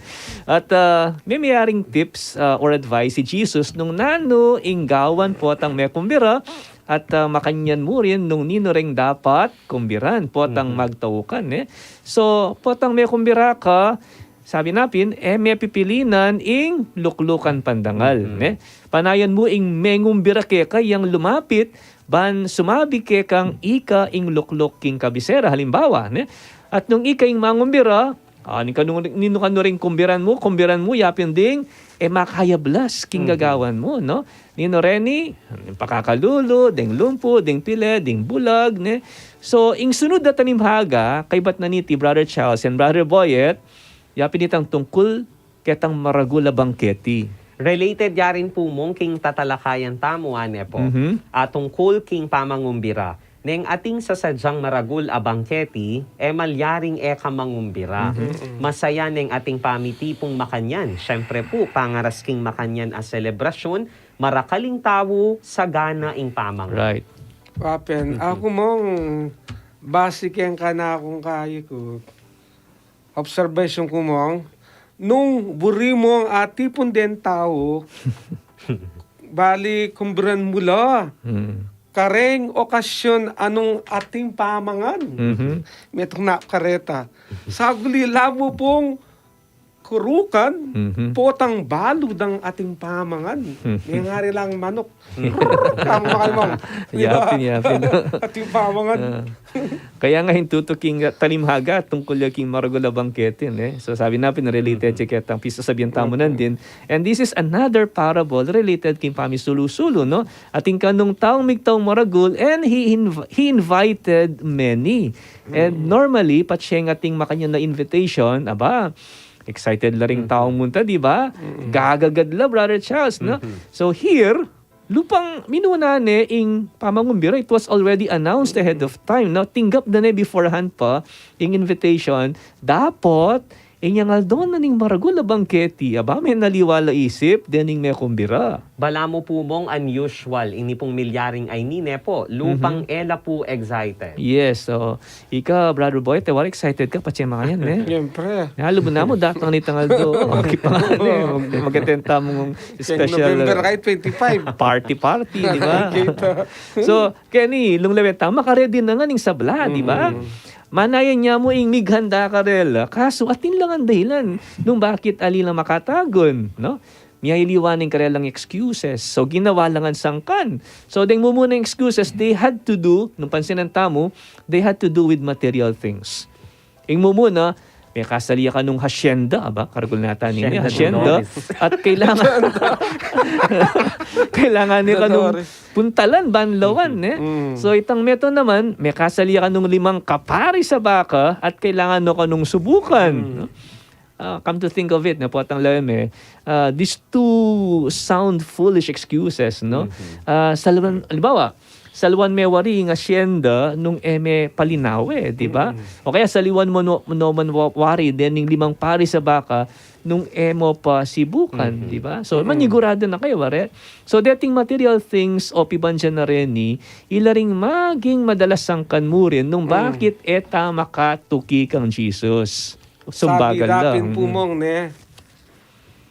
At, ah, me-, meyaring tips, ah, or advice i Jesus nung nanu ing gawan potang mekumbira at, ah, makanyan mu rin nung ninu reng dapat kumbiran potang magtaukan, ne? So, potang mekumbira ka, sabi na pin, e me pipilinan ing luklukan pandangal, ne? Panayan mu ing mengumbira keka yang lumapit, ban sumabi kekang ika ing lukluk king kabisera, halimbawa, ne? At nung ika ing mangumbira, ah, ninu kanu, ninu kanu ring kumbiran mu, kumbiran mu, yapin ding, e makayablas king gagawan mu, no? Ninu reni, pakakalulu, deng lumpu, deng pile, deng bulag, ne? So, ing sunud a tanimhaga, kaybat na niti, Brother Charles and Brother Boyet, yapin itang tungkul ketang maragul a bangketi. Related ya rin pu, Mong, king tatalakayan tamu, a ne po? Mhm. A tungkul king pamangumbira. Neng ating sasadyang maragul a bangketi, e malyaring e ka mangumbira. Mhm. Masaya neng ating pamiti pung makanyan. Siyempre pu, pangaras king makanyan a selebrasyun, marakal ing tau, sagana ing pamangan. Right. Wapen, aku, Mong, basi keng kanakung kayi ku, observation ku, Mong, nung buri mung atipun deng tau, bali kumbiran mu la. Hmm. Kareng okasyon a nung ating pamangan. Mhm. Metung na kareta. Saguli la mu pung kurukan, mhm, potang balu dang ating pamangan. Mhm. Mengari lang manuk. Tama ka, Mong. Di ba? Yapin, yapin. Ating pamangan. Ah. Kaya nga ing tutuking tanimhaga tungkul ya king maragul a bangketi, ne? So, sabi na pin, related ya ketang pisasabian tamu nandin. And this is another parable related king pamisulu-sulu, no? Atin kanung taung migtaung maragul, and he inv-, he invited many. And normally, patse ating makanyan a invitation, aba, excited la ring taung munta, di ba? Gagagad la, Brother Charles, no? So here, lupang minuna ne ing pamangumbira, it was already announced ahead of time, no? Tinggap da ne beforehand pa ing invitation. Dapot, inyang aldo na ning maragul a bangketi, aba, menaliwa la isip dening mekumbira. Balamu pu, Mong, unusual ini pung milyaring ayni, ne po? Lupang e la pu excited. Yes, so, ika, Brother Boy, te, wari excited ka, patse makanyan, ne? Siyempre. Lalo na mu, datang nitang aldo. Okay pa nga, ne? Mag-, mag-attend tamung special, November, uh, kahit twenty-five. Party-party, di ba? Kita. So, keni, lung lawen tamu, makaredi na ngan ing sabla, di ba? Manayan ya mu ing mighanda karela. Kasu, atin la ngan dahilan nung bakit ali la makatagun, no? Miyaliwa ne ing karelang excuses. So, ginawa la ngan sangkan. So, deng mumunang excuses, they had to do, nung pansinan tamu, they had to do with material things. Ing mumuna, Mekasali ya kanung hacienda, aba, karagul na yata nini, hacienda. Hacienda. Dolores. At kailangan, kailangan ne kanung Dolores. Puntalan, banlawan, ne? Mm. So, itang metung naman, mekasali ya kanung limang kaparis a baka at kailangan no kanung subukan, no? Ah, come to think of it, ne, potang lawen me, ah, these two sound foolish excuses, no? Mhm. Ah, saliwan, halimbawa, saliwan me wari ing hacienda nung e me palinawe, di ba? Mm. O kaya saliwan mo no, no man wa-, wari, dening limang paris a baka nung e mo pa sibukan, Mhm. di ba? So, Mm. manigurado na kayu, wari. So, deting material things o pibandian na reni, ila ring maging madalas sangkan murin nung Mm. bakit e ta makatuki kang Jesus. Sumbagal Sabi dapin lang. Pu, Mm. Mong, ne,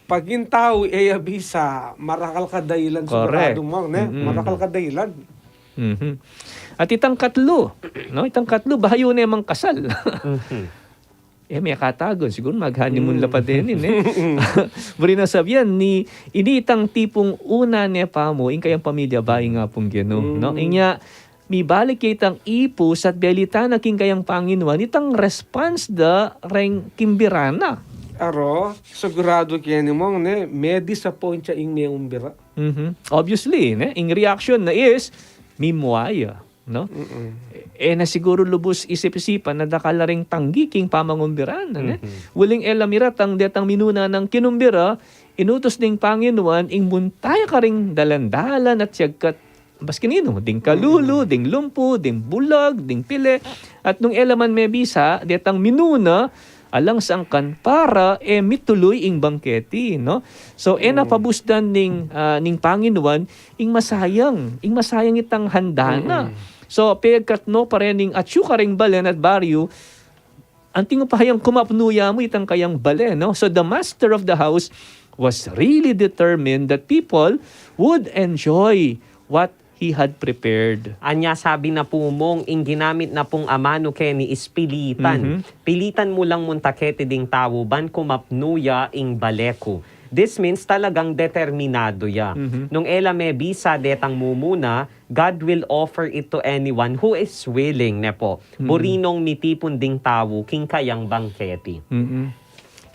pag ing tau e ya bisa, marakal ka dahilan. Correct. Sigurado, Mong, ne? Mm-mm. Marakal ka dahilan. Mhm. At itang katlu, no? Itang katlu, bayu ne mang kasal. Mhm. E, mekatagun, siguru mag-honeymoon Mm. la pa denin, e. Buri nang sabian, ni, ini itang tipung una ne pamu ing kayang pamilya bayu ing Apung Ginu, no? Mm. Inya, mibalik ya itang ipus at belitan na king kayang Panginuan, itang response da reng kimbira na. Aro, sigurado keni, Mong, ne, me-disappoint ya ing meumbira. Mhm. Obviously, ne, ing reaction na is, mimua ya, no? Mm-mm. E, e na siguru lubus isip-isipan na dakal la ring tanggi king pamangumbira na, ne? Mhm. Uling e la miratang detang minuna nang kinumbira, inutus ding Panginuan, ing munta ya karing dalan-dalan at siagkat, maski ninu, ding kalulu, Mm. ding lumpu, ding bulag, ding pili. At nung e la man mebisa, detang minuna, alang sangkan para e mituluy ing bangketi, no? So, e na Mm. pabusdan ning, ah, ning Panginuan, ing masayang, ing masayang itang handa na. Mm-mm. So, pegkat no pa rening atyu karing balen at baryu, anting upaya yang kumapnu ya mu itang kayang bale, no? So, the master of the house was really determined that people would enjoy what he had prepared. Anya sabi na pu, Mong, ing ginamit na pung amanu keni is pilitan. Mhm. Pilitan mu lang munta keti ding tau ban kumapnu ya ing bale ku. This means talagang determinado ya. Mhm. Nung e la mebisa detang mumuna, God will offer it to anyone who is willing, ne po. Mhm. Buri nong mitipun ding tau king kayang bangketi. Mhm.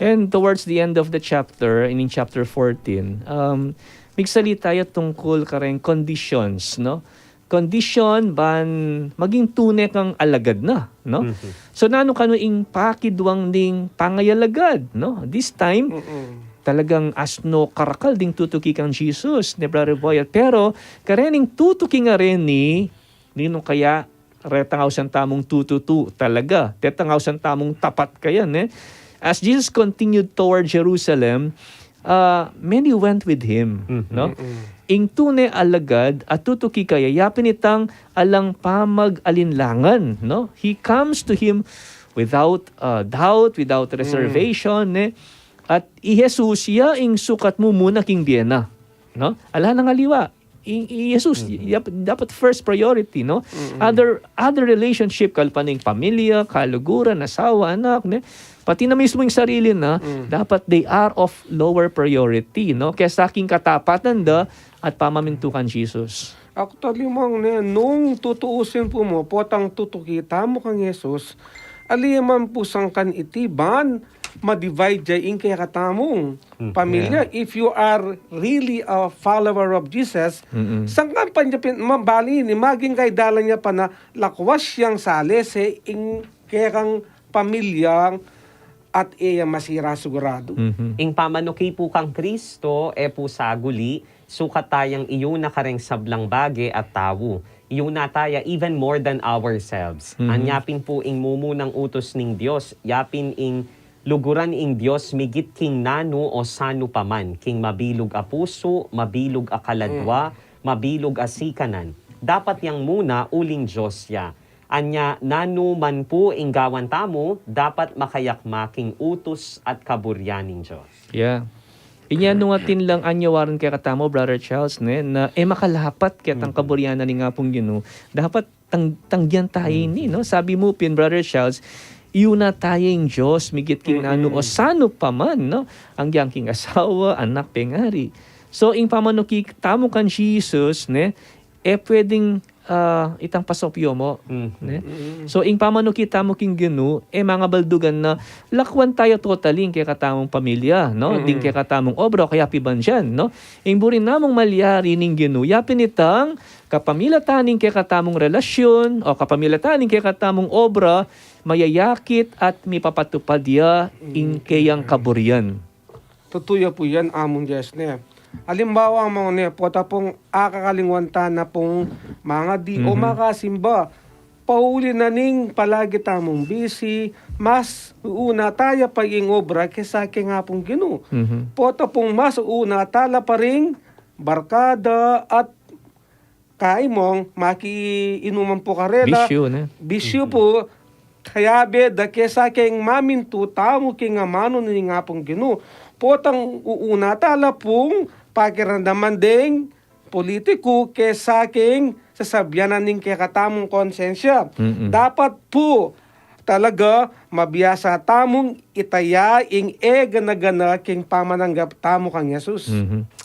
And towards the end of the chapter, in, in chapter fourteen, um, migsalita ya tungkul kareng conditions, no? Condition ban maging tune kang alagad na, no? Mhm. So, nanu kanu ing pakidwang ding pangayalagad, no? This time, Mm-mm. talagang asno karakal ding tutuki kang Jesus, ne, Brother Boyet. Pero, karening tutuki nga reni, ninu kaya, retang ausan tamung tututu talaga. Detang ausan tamung tapat kaya, ne? As Jesus continued toward Jerusalem, uh, many went with him, Mhm. no? Mm-mm. Ing tune alagad a tutuki kaya, yapin itang alang pamag-alinlangan, no? He comes to him without, uh, doubt, without Mm. reservation, ne? At i Jesus ya ing sukat mumuna king bie na, no? Ala nang aliwa. I, i Jesus, Mhm. yap-, dapat first priority, no? Mm-mm. Other, other relationship, kalpan ning pamilya, kaluguran, asawa, anak, ne? Pati na mismo ing sarili na, Mm. dapat they are of lower priority, no? Kesa king katapatan da at pamamintu kang Jesus. Actually, Mong, ne, nung tutuusin pu mu, potang tutuki tamu kang Jesus, ali man pu sangkan iti ban ma-divide ya ing kekatamung Mhm. pamilya. Yeah. If you are really a follower of Jesus, Mm-mm. sangkan pa nya pin, ma-, bali ini, maging kaidalan ya pa na lakwas yang salese ing kekang pamilya at e ya masira sigurado. Mhm. Ing pamanuki pu kang Kristo, e pu saguli, sukat tayang iyuna kareng sablang bage at tau. Iyuna taya even more than ourselves. Mhm. Anya pin pu ing mumunang utus ning Dios, yapin ing luguran ing Dios migit king nanu o sanu pa man, king mabilug a pusu, mabilug a kaladwa, Mm. mabilug a sikanan. Dapat yang muna uling Dios ya. Anya, nanu man pu ing gawan tamu, dapat makayakma king utus at kaburian ning Dios. Yeah. Inya nung atin lang anyawaran kekatamu, Brother Charles, ne, na e makalapat ketang Mhm. kaburian na ning Apung Ginu, dapat tang-, tanggian taya ini, Mhm. no? Sabi mu pin, Brother Charles, iyuna taya ing Dios migit king nanu o Mm-mm. sanu pa man, no? Anggiyang king asawa, anak, pengari. So, ing pamanuki tamu kang Jesus, ne, e pwedeng ah, itang pasopyo mu, ne? So, ing pamanuki tamu king Ginu, e mangabaldugan na lakwan taya totally ing kekatamung pamilya, no? Ding kekatamung obra, o kaya pibandian, no? Ing buri namung malyari ning Ginu, yapin itang kapamilatan ning kekatamung relasyun, o kapamilatan ning kekatamung obra, mayayakit at mipapatupad ya ing keyang kaburian. Tutu ya pu yan, Among Jess, ne. Alimbawa, Among, ne, pota pung akakalingwan tana pung mangadi o makasimba. Pauli na ning palagi tamung busy, mas uuna taya pa ing obra kesa keng Apung Ginu. Pota pung mas uuna tala pa ring barkada at kai, Mong, makiinuman pu karela. Bisyu, ne? Bisyu pu, kayabe da kesa keng mamintu tamu king amanu ning Apung Ginu. Potang uuna tala pung pakiramdaman deng politiku kesa keng sasabian na ning kekatamung konsensya. Dapat pu talaga mabiasa tamung itaya ing e gana-gana king pamananggap tamu kang Jesus.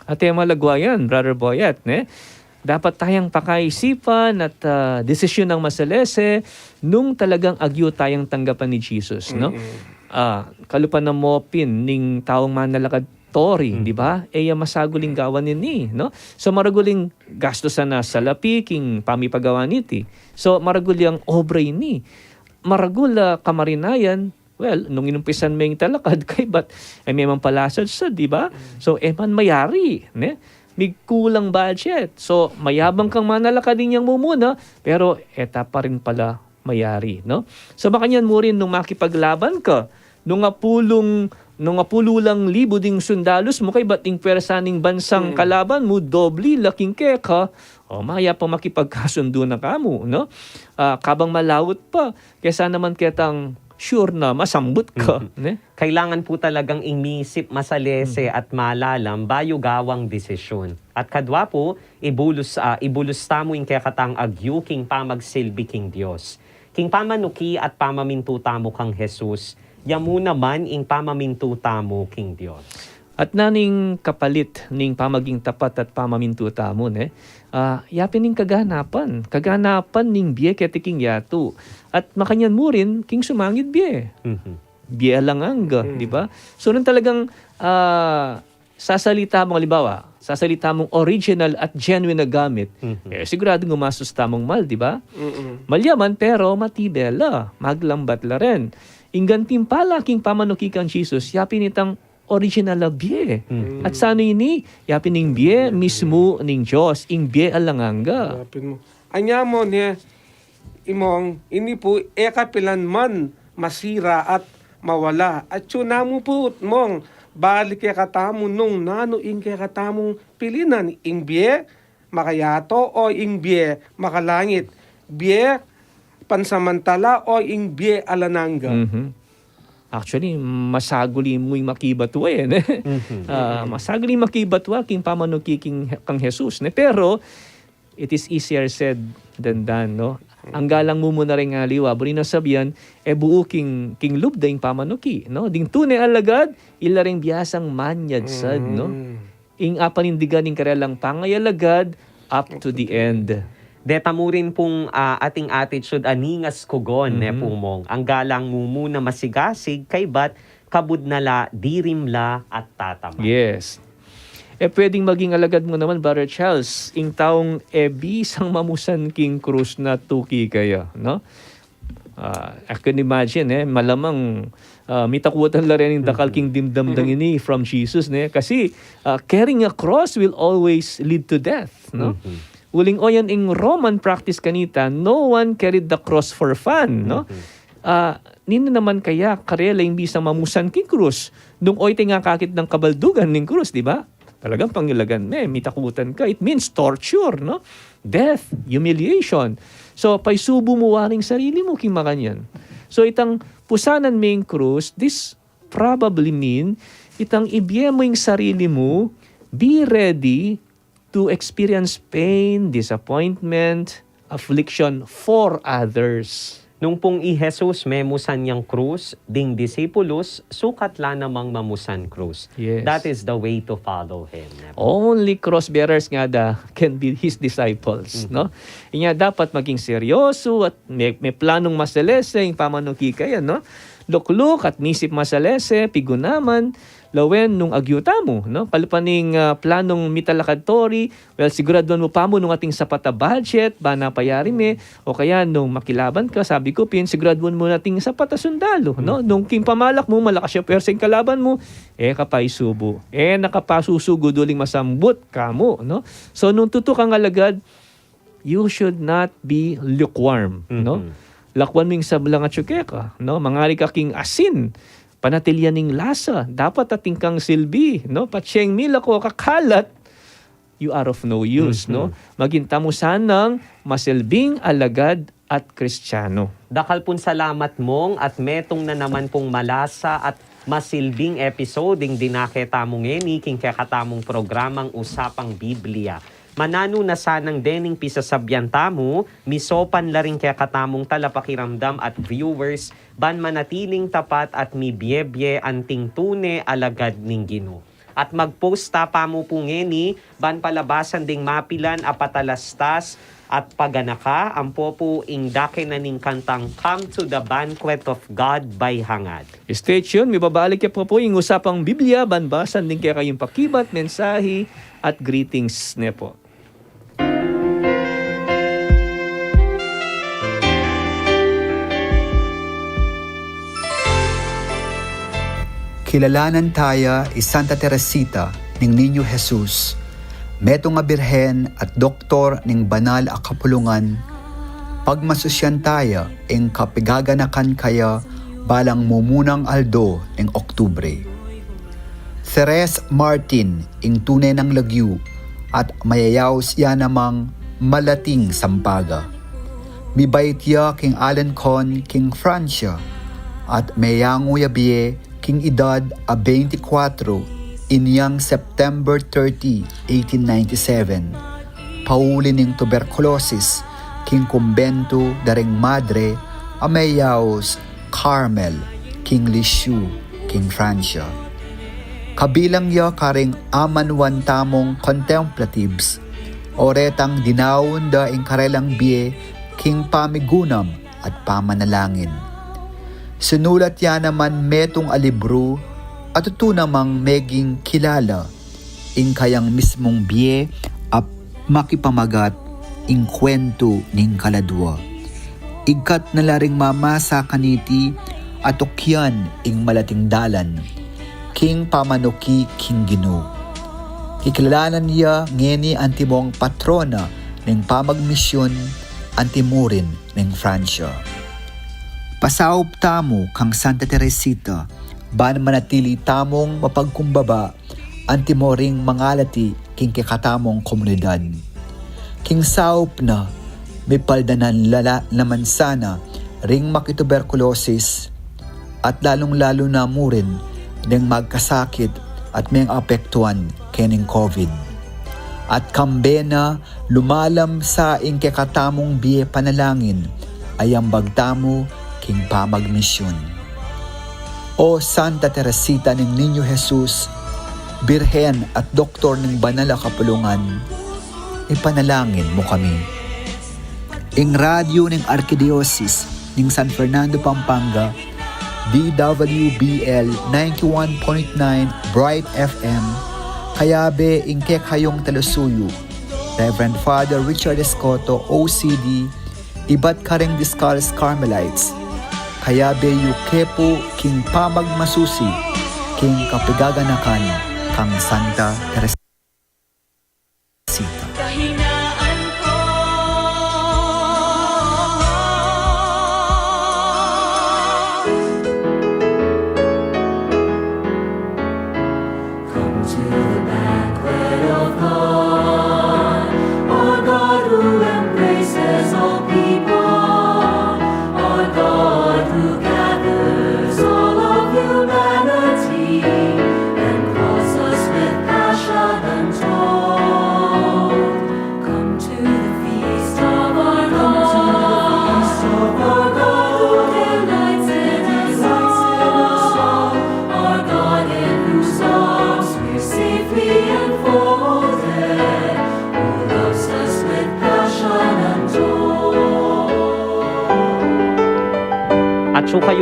At e malagwa yan, Brother Boyet, ne? Dapat tayang pakaisipan at, ah, desisyun ang masalese nung talagang agyu tayang tanggapan ni Jesus, no? Ah, kalupa na mu pin ning taung manalakad tori, di ba? E ya masaguling gawan ini, no? So, maraguling gastusan na salapi king pamipagawa niti. So, maragul yang obra ini. Maragul a kamarinayan, well, nung inumpisan me ing talakad, kaybat, e me man pala sadsad, di ba? So, e man mayari, ne? Migkulang budget. So, mayabang kang manalakad, inyang mumuna, pero e ta pa rin pala mayari, no? So, makanyan mu rin nung makipaglaban ka, nung apulung, nung apulu lang libu ding sundalus mu, kaybat ing pwersa ning bansang kalaban mu, dobli la king keka, o, mayap pa makipagkasundu na ka mu, no? Ah, kabang malaut pa, kesa naman ketang sure na masambut ka, ne? Kailangan pu talagang inisip masalese at malalam bayu gawang desisyun. At kadwa pu, ibulus, ah, ibulus tamu ing kekatang agyu king pamagsilbi king Dios. King pamanuki at pamamintu tamu kang Jesus, ya mu naman ing pamamintu tamu king Dios. At na ning kapalit ning pamaging tapat at pamamintu tamu, ne? Ah, yapin ning kaganapan, kaganapan ning bie keti king yatu. At makanyan mu rin king sumangid bie. Bie alang angga, di ba? So, nung talagang, ah, sasalita mung, halimbawa, sasalita mung original at genuine na gamit, eh, sigurado gumastos tamung mal, di ba? Mal ya man, pero matibe la, maglambat la rin. Ing gantimpala king pamanuki kang Jesus, yapin itang original a bie. At sanu ini, yapin ing bie mismu ning Dios, ing bie alang angga. Yapin mu. Anya mu ne, Imong, ini pu e kapilan man masira at mawala. Atyu na mu pu, Mong, balik kekatamu nung nanu ing kekatamung pilinan, ing bie makayatu o ing bie makalangit, bie pansamantala o ing bie alang angga. Actually, masaguli mu ing makibat wa, e, ne? Ah, masaguli ing makibat wa king pamanuki king, kang Jesus, ne? Pero, it is easier said than done, no? Angga lang mu muna ring aliwa, buri nang sabian, e buu king, king lub da ing pamanuki, no? Ding tune alagad, ila ring biasang manyad sad, no? Ing apanindigan ing karelang pangayalagad up to the end. Deta mu rin pung, ah, ating attitude a ningas kugon, ne pu, Mong? Angga lang mu muna masigasig, kaybat kabud na la, dirim la at tataman. Yes. E pwedeng maging alagad mu naman, Brother Charles, ing taung e bisang mamusan king krus na tuki kaya, no? Ah, I can imagine, e, malamang, ah, mitakutan la rin ing dakal king dimdam dang ini from Jesus, ne? Kasi, ah, carrying a cross will always lead to death, no? Uling oyan ing Roman practice kanita, no one carried the cross for fun, no? Ah, ninu naman kaya karela ing bisang mamusan king krus? Nung oyteng akakit nang kabaldugan ning krus, di ba? Talagang pangilagan me, mitakutan ka. It means torture, no? Death, humiliation. So, paisubu mu waring sarili mu king makanyan. So, itang pusanan me ing krus, this probably mean, itang ibie mu ing sarili mu, be ready to experience pain, disappointment, affliction for others. Nung pung i Jesus memusan yang krus, ding disipulus sukat la namang mamusan krus. Yes. That is the way to follow him. Only cross bearers ngada can be his disciples, no? Inya dapat maging seryoso at may, may planung masalese ing pamanuki kaya, no? Lukluk at misip masalese, pigunaman, lawen nung agyu tamu, no? Palupa ning, ah, planung mitalakad turi, well, siguraduan mu pamu nung atin sapat a budget, ban payari me, o kaya nung makilaban ka, sabi ku pin, siguraduan mu atin sapat a sundalu, no? Nung king pamalak mu, malakas ya puwersa ing kalaban mu, e ka pa isubu. E na ka pa susugu duling masambut kamu, no? So, nung tutu kang alagad, you should not be lukewarm, no? Lakwan mu ing sablang atyu keka, no? Mangari ka king asin, panatilian ing lasa, dapat atin kang silbi, no? Patse ing milako kakalat, you are of no use, no? Maging tamu sanang masilbing alagad at Kristiano. Dakal pung salamat, Mong, at metung na naman pung malasa at masilbing episode ing dinake tamu ngeni king kekatamung programang Usapang Biblia. Mananu na sanang dening pisasabian tamu, misopan la ring kekatamung talapakiramdam at viewers, ban manatiling tapat at mibiebie anting tune alagad ning Ginu. At mag-post ta pamu pu ngeni, ban palabasan ding mapilan a patalastas at paganaka, ampo pu ing dake na ning kantang Come to the Banquet of God by Hangad. Stay tuned, mibabalik ya pa pu ing Usapang Biblia, ban basan ding kekayung pakibat, mensahe, at greetings ne pu. Kilalanan taya i Santa Teresita ning Niño Jesus, metung a birhen at doktor ning banal a kapulungan, pagmasusian taya ing kapigaganakan kaya balang mumunang aldo ning Oktubre. Therese Martin ing tune nang lagyu at mayayaus ya namang malating sampaga. Mibait ya king Alencon king Francia at meyangu ya bie king idad a beintikwatro inyang September thirty, eighteen ninety-seven, pauli ning tuberkulosis king kumbentu da ring Madre a meyaus Carmel king Lisieux king Francia. Kabilang ya karing amanuan tamung contemplatives, o retang dinaun da ing karelang bie king pamigunam at pamanalangin. Sinulat ya naman metung a libru a tutu namang meging kilala ing kayang mismung bie a makipamagat ing kwentu ning kaladua. Igkat na la ring mamasa kaniti a tukyan ing malating dalan king pamanuki king Ginu. Kikilalanan ya ngeni antimong patrona ning pamagmisyun antimurin ning Francia. Pasaup tamu kang Santa Teresita ban manatili tamung mapagkumbaba antimo ring mangalati king kekatamung komunidad. King saup na, mipaldanan la la naman sana ring makituberkulosis at lalung-lalu na mu rin deng magkasakit at mengapektuan kening COVID. At kambe na lumalam sa ing kekatamung bie panalangin a yambag tamu king pamagmisyun. O Santa Teresita ning Niño Jesus, Birhen at Doktor ning Banal a Kapulungan, ipanalangin mu kami. Ing radyu ning Arkidiosis ning San Fernando, Pampanga, D W B L ninety-one point nine Bright F M, kayabe ing kekayung talusuyu, Reverend Father Richard Escoto, O C D, ibat karing Discalced Carmelites, kayabe yu ke pu king pamagmasusi king kapigaganakan kang Santa Teresita. Come to the banquet of God, our God who embraces all people, our God who gathers all of humanity and calls us with passion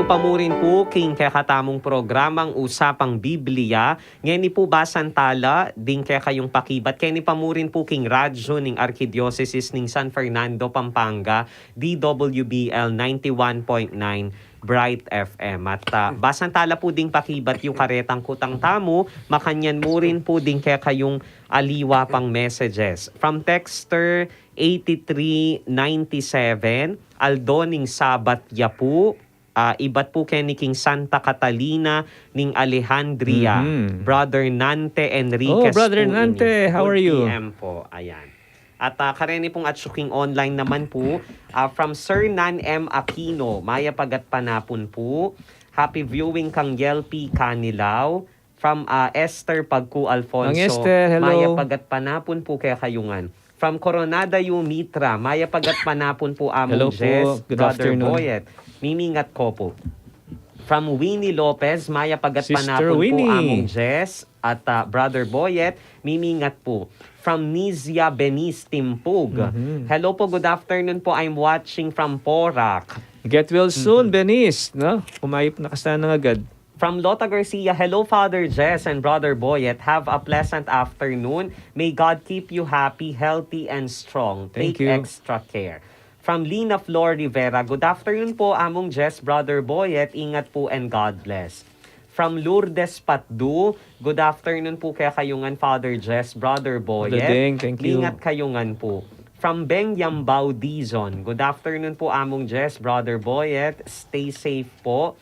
Pamurin pu king kekatamung programang Usapang Biblia, ngeni pu basan tala ding kekayung pakibat, keni pamurin pu king radyu ning Arkidiosesis ning San Fernando, Pampanga, D W B L ninety-one point nine Bright F M. At, ah, basan tala pu ding pakibat yu karetang kutang tamu, makanyan mu rin pu ding kekayung aliwa pang messages. From texter eighty-three ninety-seven, aldo ning Sabat ya pu, ah, ibat pu keni king Santa Catalina ning Alejandria, Mhm. Brother Nante Enriquez Oh, Brother pu ini. Nante, how are you? Good P M po. Ayan. At, ah, kareni pung atsu king online naman pu, ah, from Sir Nan M Aquino, mayap a gatpanapun pu. Happy viewing kang Yelpi Canilaw. From, ah, Esther Pagku Alfonso, Mang Esther, hello. Mayap a gatpanapun pu kekayu ngan. From Coronada Yu Mitra, mayap a gatpanapun pu Among Hello po. Jess, Good Brother afternoon. Boyet. Mimingat ko po. From Winnie Lopez, mayap a gatpanapun pu Winnie. Among Jess at, ah, Brother Boyet. Mimingat po. From Nizia Benis Timpug. Mhm. Hello po, good afternoon po. I'm watching from Porac. Get well soon, Mhm. Benis, no? Kumayap na ka sana agad. From Lota Garcia, "Hello, Father Jess and Brother Boyet. Have a pleasant afternoon. May God keep you happy, healthy, and strong. Thank Take you. Extra care." From Lina Flor Rivera, "Good afternoon po, Among Jess, Brother Boyet. Ingat po and God bless." From Lourdes Patdu, "Good afternoon po kekayu ngan, Father Jess, Brother Boyet. Hello, Ding. Thank you. Ingat kayu ngan po." From Beng Yambao Dizon, "Good afternoon po, Among Jess, Brother Boyet. Stay safe po."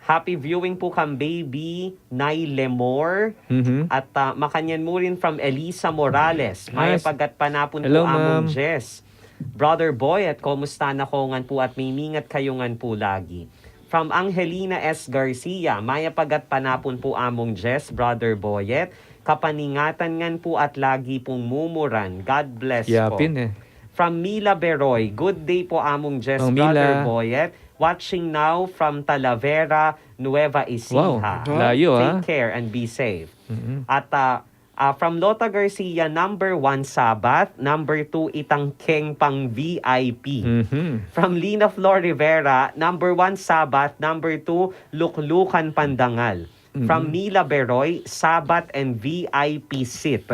Happy viewing po kang baby Nay Lemor. Mhm. At, ah, makanyan mu rin from Elisa Morales. Nice. Mayap a gatpanapun Hello, po, Among ma'am. Jess. Brother Boy, at kumusta na ko ngan po at mimingat kayu ngan po lagi. From Angelina S Garcia, mayap a gatpanapun po, Among Jess, Brother Boyet. Kapaningatan ngan po at lagi pong mumuran. God bless po. Yapin eh. From Mila Beroy, "Good day po, Among Jess, Mang Mila. Brother Boyet. Watching now from Talavera, Nueva Ecija." Wow, layo, ah. Take care and be safe. Mm-mm. At, ah, ah, from Lota Garcia, number one, Sabat. Number two, itang keng pang V I P. Mhm. From Lina Flor Rivera, number one, Sabat. Number two, luklukan pandangal. From Mm-mm. Mila Beroy, Sabat and V I P seat.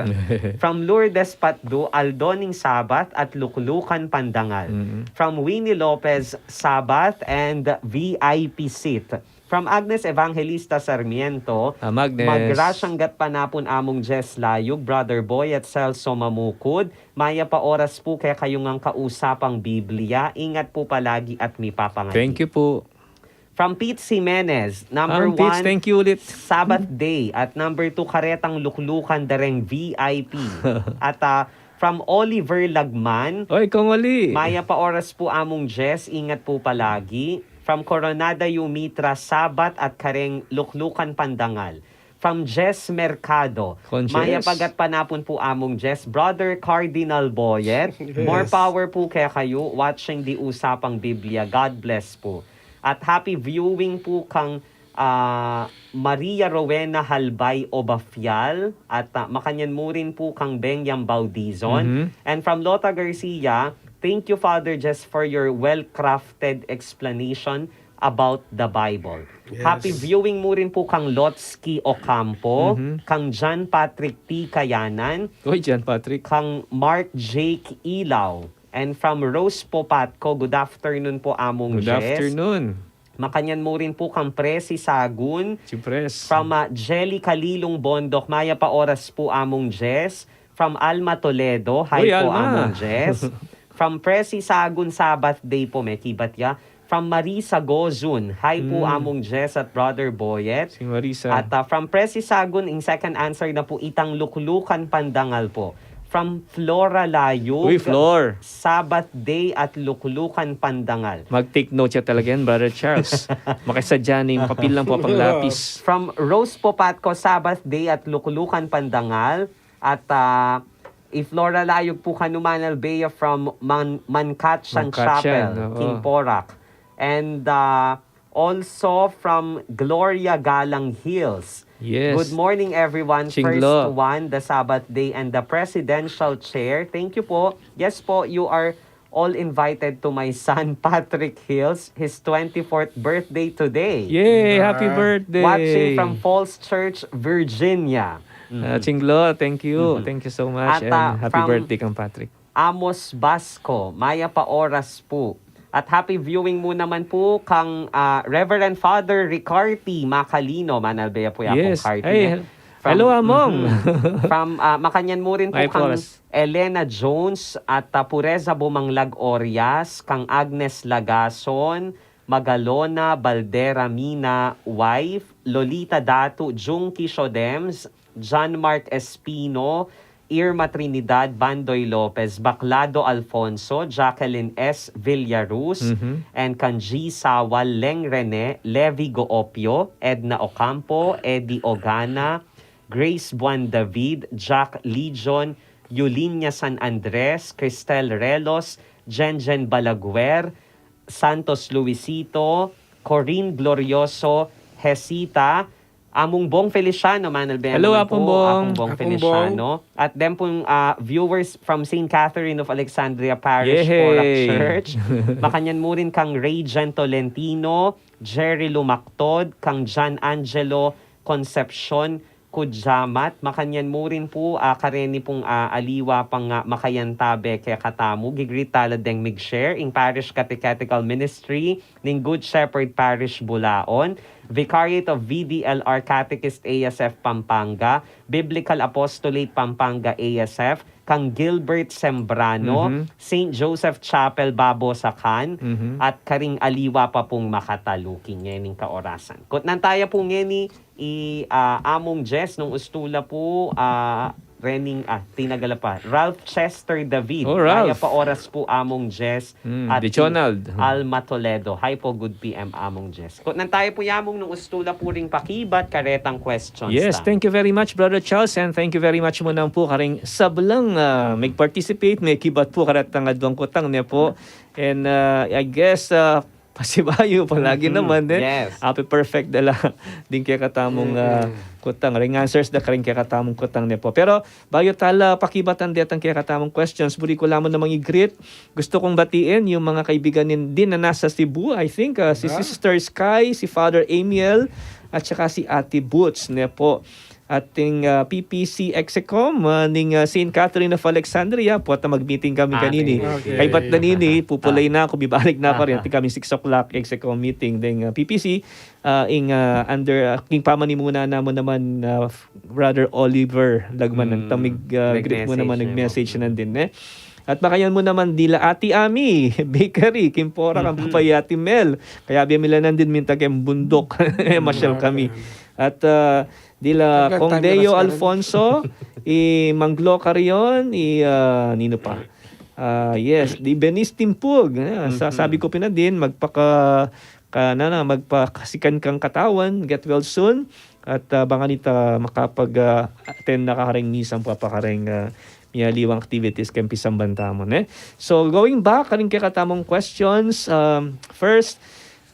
From Lourdes Patdu, aldo ning Sabat at luklukan pandangal. Mm-mm. From Winnie Lopez, Sabat and V I P seat. From Agnes Evangelista Sarmiento, Ah, Agnes. Magrasyang gatpanapun, Among Jess Layug, Brother Boy at Celso Mamukud. Mayap a oras po kekayu ngang kausapang Biblia. Ingat po palagi at mipapangadi. Thank you po. From Pete Jimenez, number Ang Pete, one, thank you ulit. Sabbath Day. At number two, karetang luklukan dareng V I P. At, ah, from Oliver Lagman, Oy, Kong Oli. Mayap a oras po, Among Jess. Ingat po palagi. From Coronada Yumitra, Sabat at kareng luklukan pandangal. From Jess Mercado, Con Jess. Mayap a gatpanapun po, Among Jess. Brother Cardinal Boyet, Yes. more power po kekayu, watching the Usapang Biblia. God bless po. At happy viewing po kang, ah, Maria Rowena Halbay Obafial. At, ah, makanyan mu rin po kang Beng Yambao Dizon. Mhm. And from Lota Garcia, "Thank you, Father Jess, for your well-crafted explanation about the Bible." Yes. Happy viewing mu rin po kang Lotsky Ocampo, Mhm. kang John Patrick T Kayanan, Uy, John Patrick. kang Mark Jake Ilaw, and from Rose Popatco, "Good afternoon po, Among Good Jess." afternoon. Makanyan mu rin po kang Presi Sagun. Si Pres. From, ah, Jelly Kalilong Bondok, "Mayap a oras po, Among Jess." From Alma Toledo, "Hi Uy, po, Alma. Among Jess." From Presi Sagun, "Sabbath day po, mekibat ya." From Marisa Gozun, "Hi po, Hmm. Among Jess at Brother Boyet." Si Marisa. At, ah, from Presi Sagun, ing second answer na po, itang luklukan pandangal po. From Flora Layug, Uy, Flor. "Sabbath day at luklukan pandangal." Mag-take note siya talaga yan, Brother Charles. Makisadya na yung papel lang po, pang lapis. From Rose Popatco, "Sabbath day at luklukan pandangal." At, ah, i Flora Layug po kanu, Manalbea from Man-, Mancatsan Mancatsan, Chapel, oo. King Porac. And, ah, also from Gloria Galang Hills. Yes. "Good morning, everyone. Ching First Glo. one, the Sabbath day and the presidential chair." Thank you po. Yes po, you are All invited to my son Patrick Hills, his twenty-fourth birthday today. Yay! Happy birthday! Watching from Falls Church, Virginia. Ah, Chinglo, thank you. Thank you so much. At, and ah, happy birthday kang Patrick. Amos Basco, mayap a oras po. At happy viewing mu naman po kang, ah, Reverend Father Ricarte Macalino. Manalbe ya po ya pong Carte. Ay, hello, Among. From, ah, makanyan mu rin po kang Elena Jones at, ah, Pureza Bumanglag Orias, kang Agnes Lagason, Magalona Baldera Mina, wife, Lolita Datu, Jung Kishodems, John Mark Espino, Irma Trinidad, Bandoy Lopez, Baklado Alfonso, Jacqueline S Villaruz, and kang G Sawal, Leng Rene, Levi Goopio, Edna Ocampo, Eddie Ogana, Grace Buan David, Jack Legion, Yulinia San Andres, Cristel Relos, Jenjen Balaguer, Santos Luisito, Corinne Glorioso, Hesita, Among Bong Feliciano, Manalbe. Hello, Among Bong. Among Bong Feliciano. At then pong, ah, viewers from Saint Catherine of Alexandria Parish, Porac Church. Makanyan mu rin kang Ray Gen Tolentino, Jerry Lumactod, kang John Angelo Concepcion, Kujamat, makanyan mu rin po, ah, kareni pong, ah, aliwa pang, ah, makayantabe kekatamu, gigrit tala deng mig-share, ing Parish Catechetical Ministry ning Good Shepherd Parish, Bulaon, Vicariate of V D L R Catechist A S F Pampanga, Biblical Apostolate Pampanga A S F, kang Gilbert Sembrano, Saint Joseph Chapel, Babosacan, at karing aliwa pa pong makataluki ngening kaorasan. Kutnan taya po ngeni i, ah, Among Jess nung ustu la po, ah, rening, ah, tinagala pa. Ralph Chester David. Oh, Ralph. Mayap a oras po, Among Jess. At Dichonald. Alma Toledo. Hi po, good P M, Among Jess. Kutnan taya po ya, Among, nung ustu la po ring pakibat karetang questions. Yes, thank you very much, Brother Charles, and thank you very much mu naman po karing sablang, ah, mig-participate, mekibat po karetang adwang kutang, ne po. And, ah, I guess, ah, pasibayu palagi naman, eh. Yes. Ape perfect da la ding kekatamung, ah, kutang. Ring answers da karing kekatamung kutang, ne po. Pero bayu tala pakibatan detang kekatamung questions, buri ku la mu namang i-greet. Gusto kong batiin yung mga kaibigan nin-, din na nasa Cebu, I think, ah, si Sister Sky, si Father Amiel, at saka si Ate Boots, ne po. Ating, ah, P P C Execom, ah, ning, ah, Saint Catherine of Alexandria, pota mag-meeting kami kanini. Okay. Kaybat na nini, pupulay na aku, bibalik na aku rin. Ating kami six o'clock Execom meeting deng, ah, P P C, ah, ing, ah, under, ah, king pamanimuna namu naman, ah, Brother Oliver Lagman, nang tamig, ah, greet mu naman, nag-message na din, eh. At makanyan mu naman dila Ate Ami Bakery, king Porac, kang Papa Ate Mel. Kaya biyamilanan din minta keng bunduk, eh, masyal kami. At, ah, dila Kong Deo Alfonso, i Mang Glo Carion, i, ah, nino pa? Ah, yes, di Benis Timpug. Ah, sa-, sabi ku pin na din, magpaka-, ka-, na, na, magpakasikan kang katawan, get well soon. At, ah, bang kanita makapag, ah, attend na ka karing misa, papakareng, ah, mialiwang activities keng pisamban tamu, ne? So, going back karing kekatamung questions, um, first,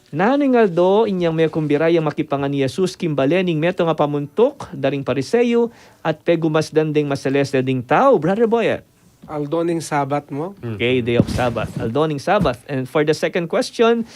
nanu ing aldo inyang mekumbira yang makipangan i Jesus king bale ning metung a pamuntuk da ring Pariseo at pegumasdan deng masalese ding tau, Brother Boyet? Aldo ning Sabat mu. Okay, day of Sabbath. Aldo ning Sabbath. And for the second question,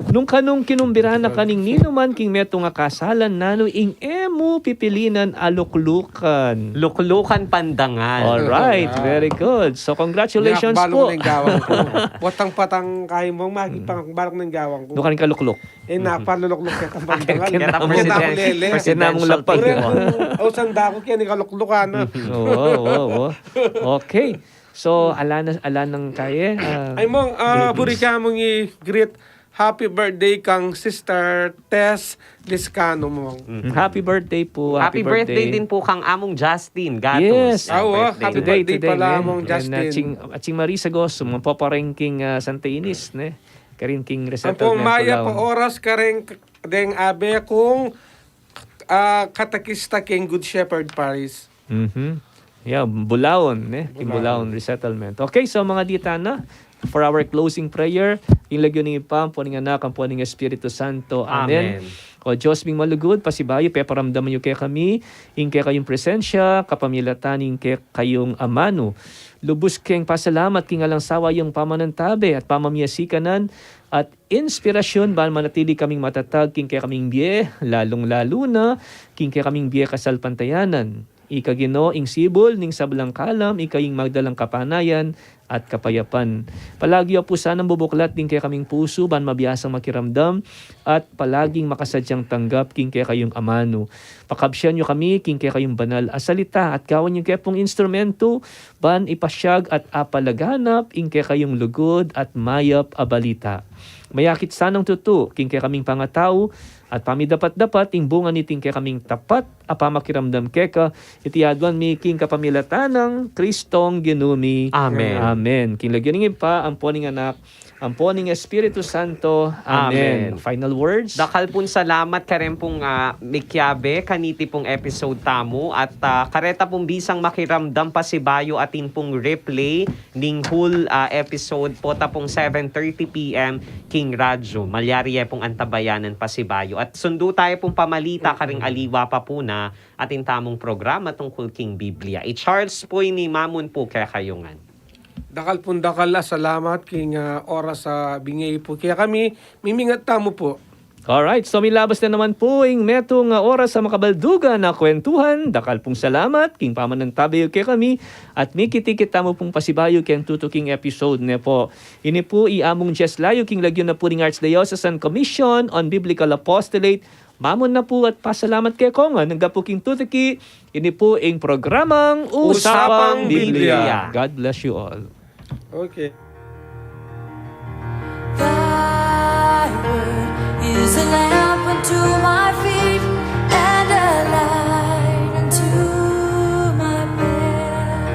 nung kanung kinumbira na ka ning ninuman king metung a kasalan, nanu ing e mu pipilinan a luklukan? Luklukan pandangal. Alright, very good. So, congratulations po. Ning gawang ku. Patang-patang kayu mung magipang balak ning gawang ku. Nukarin kalukluk? E, napalulukluk ketang pandangal. Keta presidente, presidential. Keta mung lapag. Ausan da ku keni kaluklukan, ah. Oo, oo, oo. Okay. So, ala na, ala nang kaye, ah, ay, mung, ah, greetings. Buri ka mung i-greet happy birthday kang Sister Tess Liscano, mung. Mm, happy birthday po, happy birthday. Happy birthday din po kang Among Justin Gatos. Yes. Awa, happy birthday pala, Among Justin. And, ah, Ching, ah, Ching Marisa Goso, mapaparengking, ah, Santa Ines, ne? Karin king resettlement. Ampong mayap a oras karing k-, deng abe kung, ah, katekista king Good Shepherd Parish. Mhm. Yeah, Bulaon, ne? King Bulaon Resettlement. Okay, so mga dita na, for our closing prayer, king lagyu ning Ibpa, ampo ning Anak, ampo ning Espiritu Santo. Amen. Amen. O Dios ming malugud, pasibayu peparamdam yu kekami ing kekayung presensya kapamilatan ning kekayung amanu. Lubus keng pasalamat king alang sawa yung pamanantabe at pamamyasikanan at inspirasyun ban manatili kaming matatag king kekaming bie, lalung-lalu na king kekaming bie kasalpantayanan. Ika Ginu, ing sibul ning sablang kalam, ika ing magdalang kapanayan at kapayapan. Palagi yu pu sanang bubuklat ding kekaming pusu ban mabiasang makiramdam at palaging makasadyang tanggap king kekayung amanu. Pakabsian yu kami king kekayung banal a salita at gawan yu ke pung instrumentu ban ipasyag at apalaganap ing kekayung lugud at mayap a balita. Mayakit sanang tutu king kekaming pangatau at pamidapat-dapat ing bunga niting kekaming tapat a pamakiramdam keka, iti aduan mi king kapamilatan nang Kristong Ginu mi. Amen. Amen. King lagyu ning Ibpa, ampo ning Anak, ampo ning Espiritu Santo. Amen. Amen. Final words? Dakal pung salamat kareng pung, ah, mikiabe kaniti pung episode tamu at, ah, kareta pung bisang makiramdam pasibayu atin pung replay ning whole, ah, episode pota pung seven thirty P M king radyo. Malyari ye pung antabayanan pasibayu. At sundu tayu pung pamalita karing aliwa pa pu na atin tamung programa tungkul king Biblia. I Charles pu ini, mamun pu kekayu ngan. Dakal pung dakal a salamat king, ah, oras a binye pu kekami. Mimingat tamu pu. Alright, so milabas na naman pu ing metung a oras a makabaldugan a kwentuhan. Dakal pung salamat king pamanantabe yu kekami at mikit-ikit tamu pung pasibayu keng tutuking episode ne pu. Ini pu i Among Jess Layu king lagyu na pu ning Archdiocesan Commission on Biblical Apostolate. Mamun na pu at pasalamat kekongan. Angga pu king tutuki, ini pu ing programang Usapang Usapang Biblia. Biblia. God bless you all. Okay. Thy word is a lamp unto my feet and a light unto my path.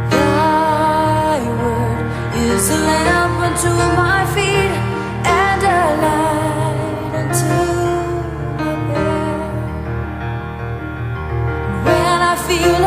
Thy word is a lamp unto my feet and a light unto my path. When I feel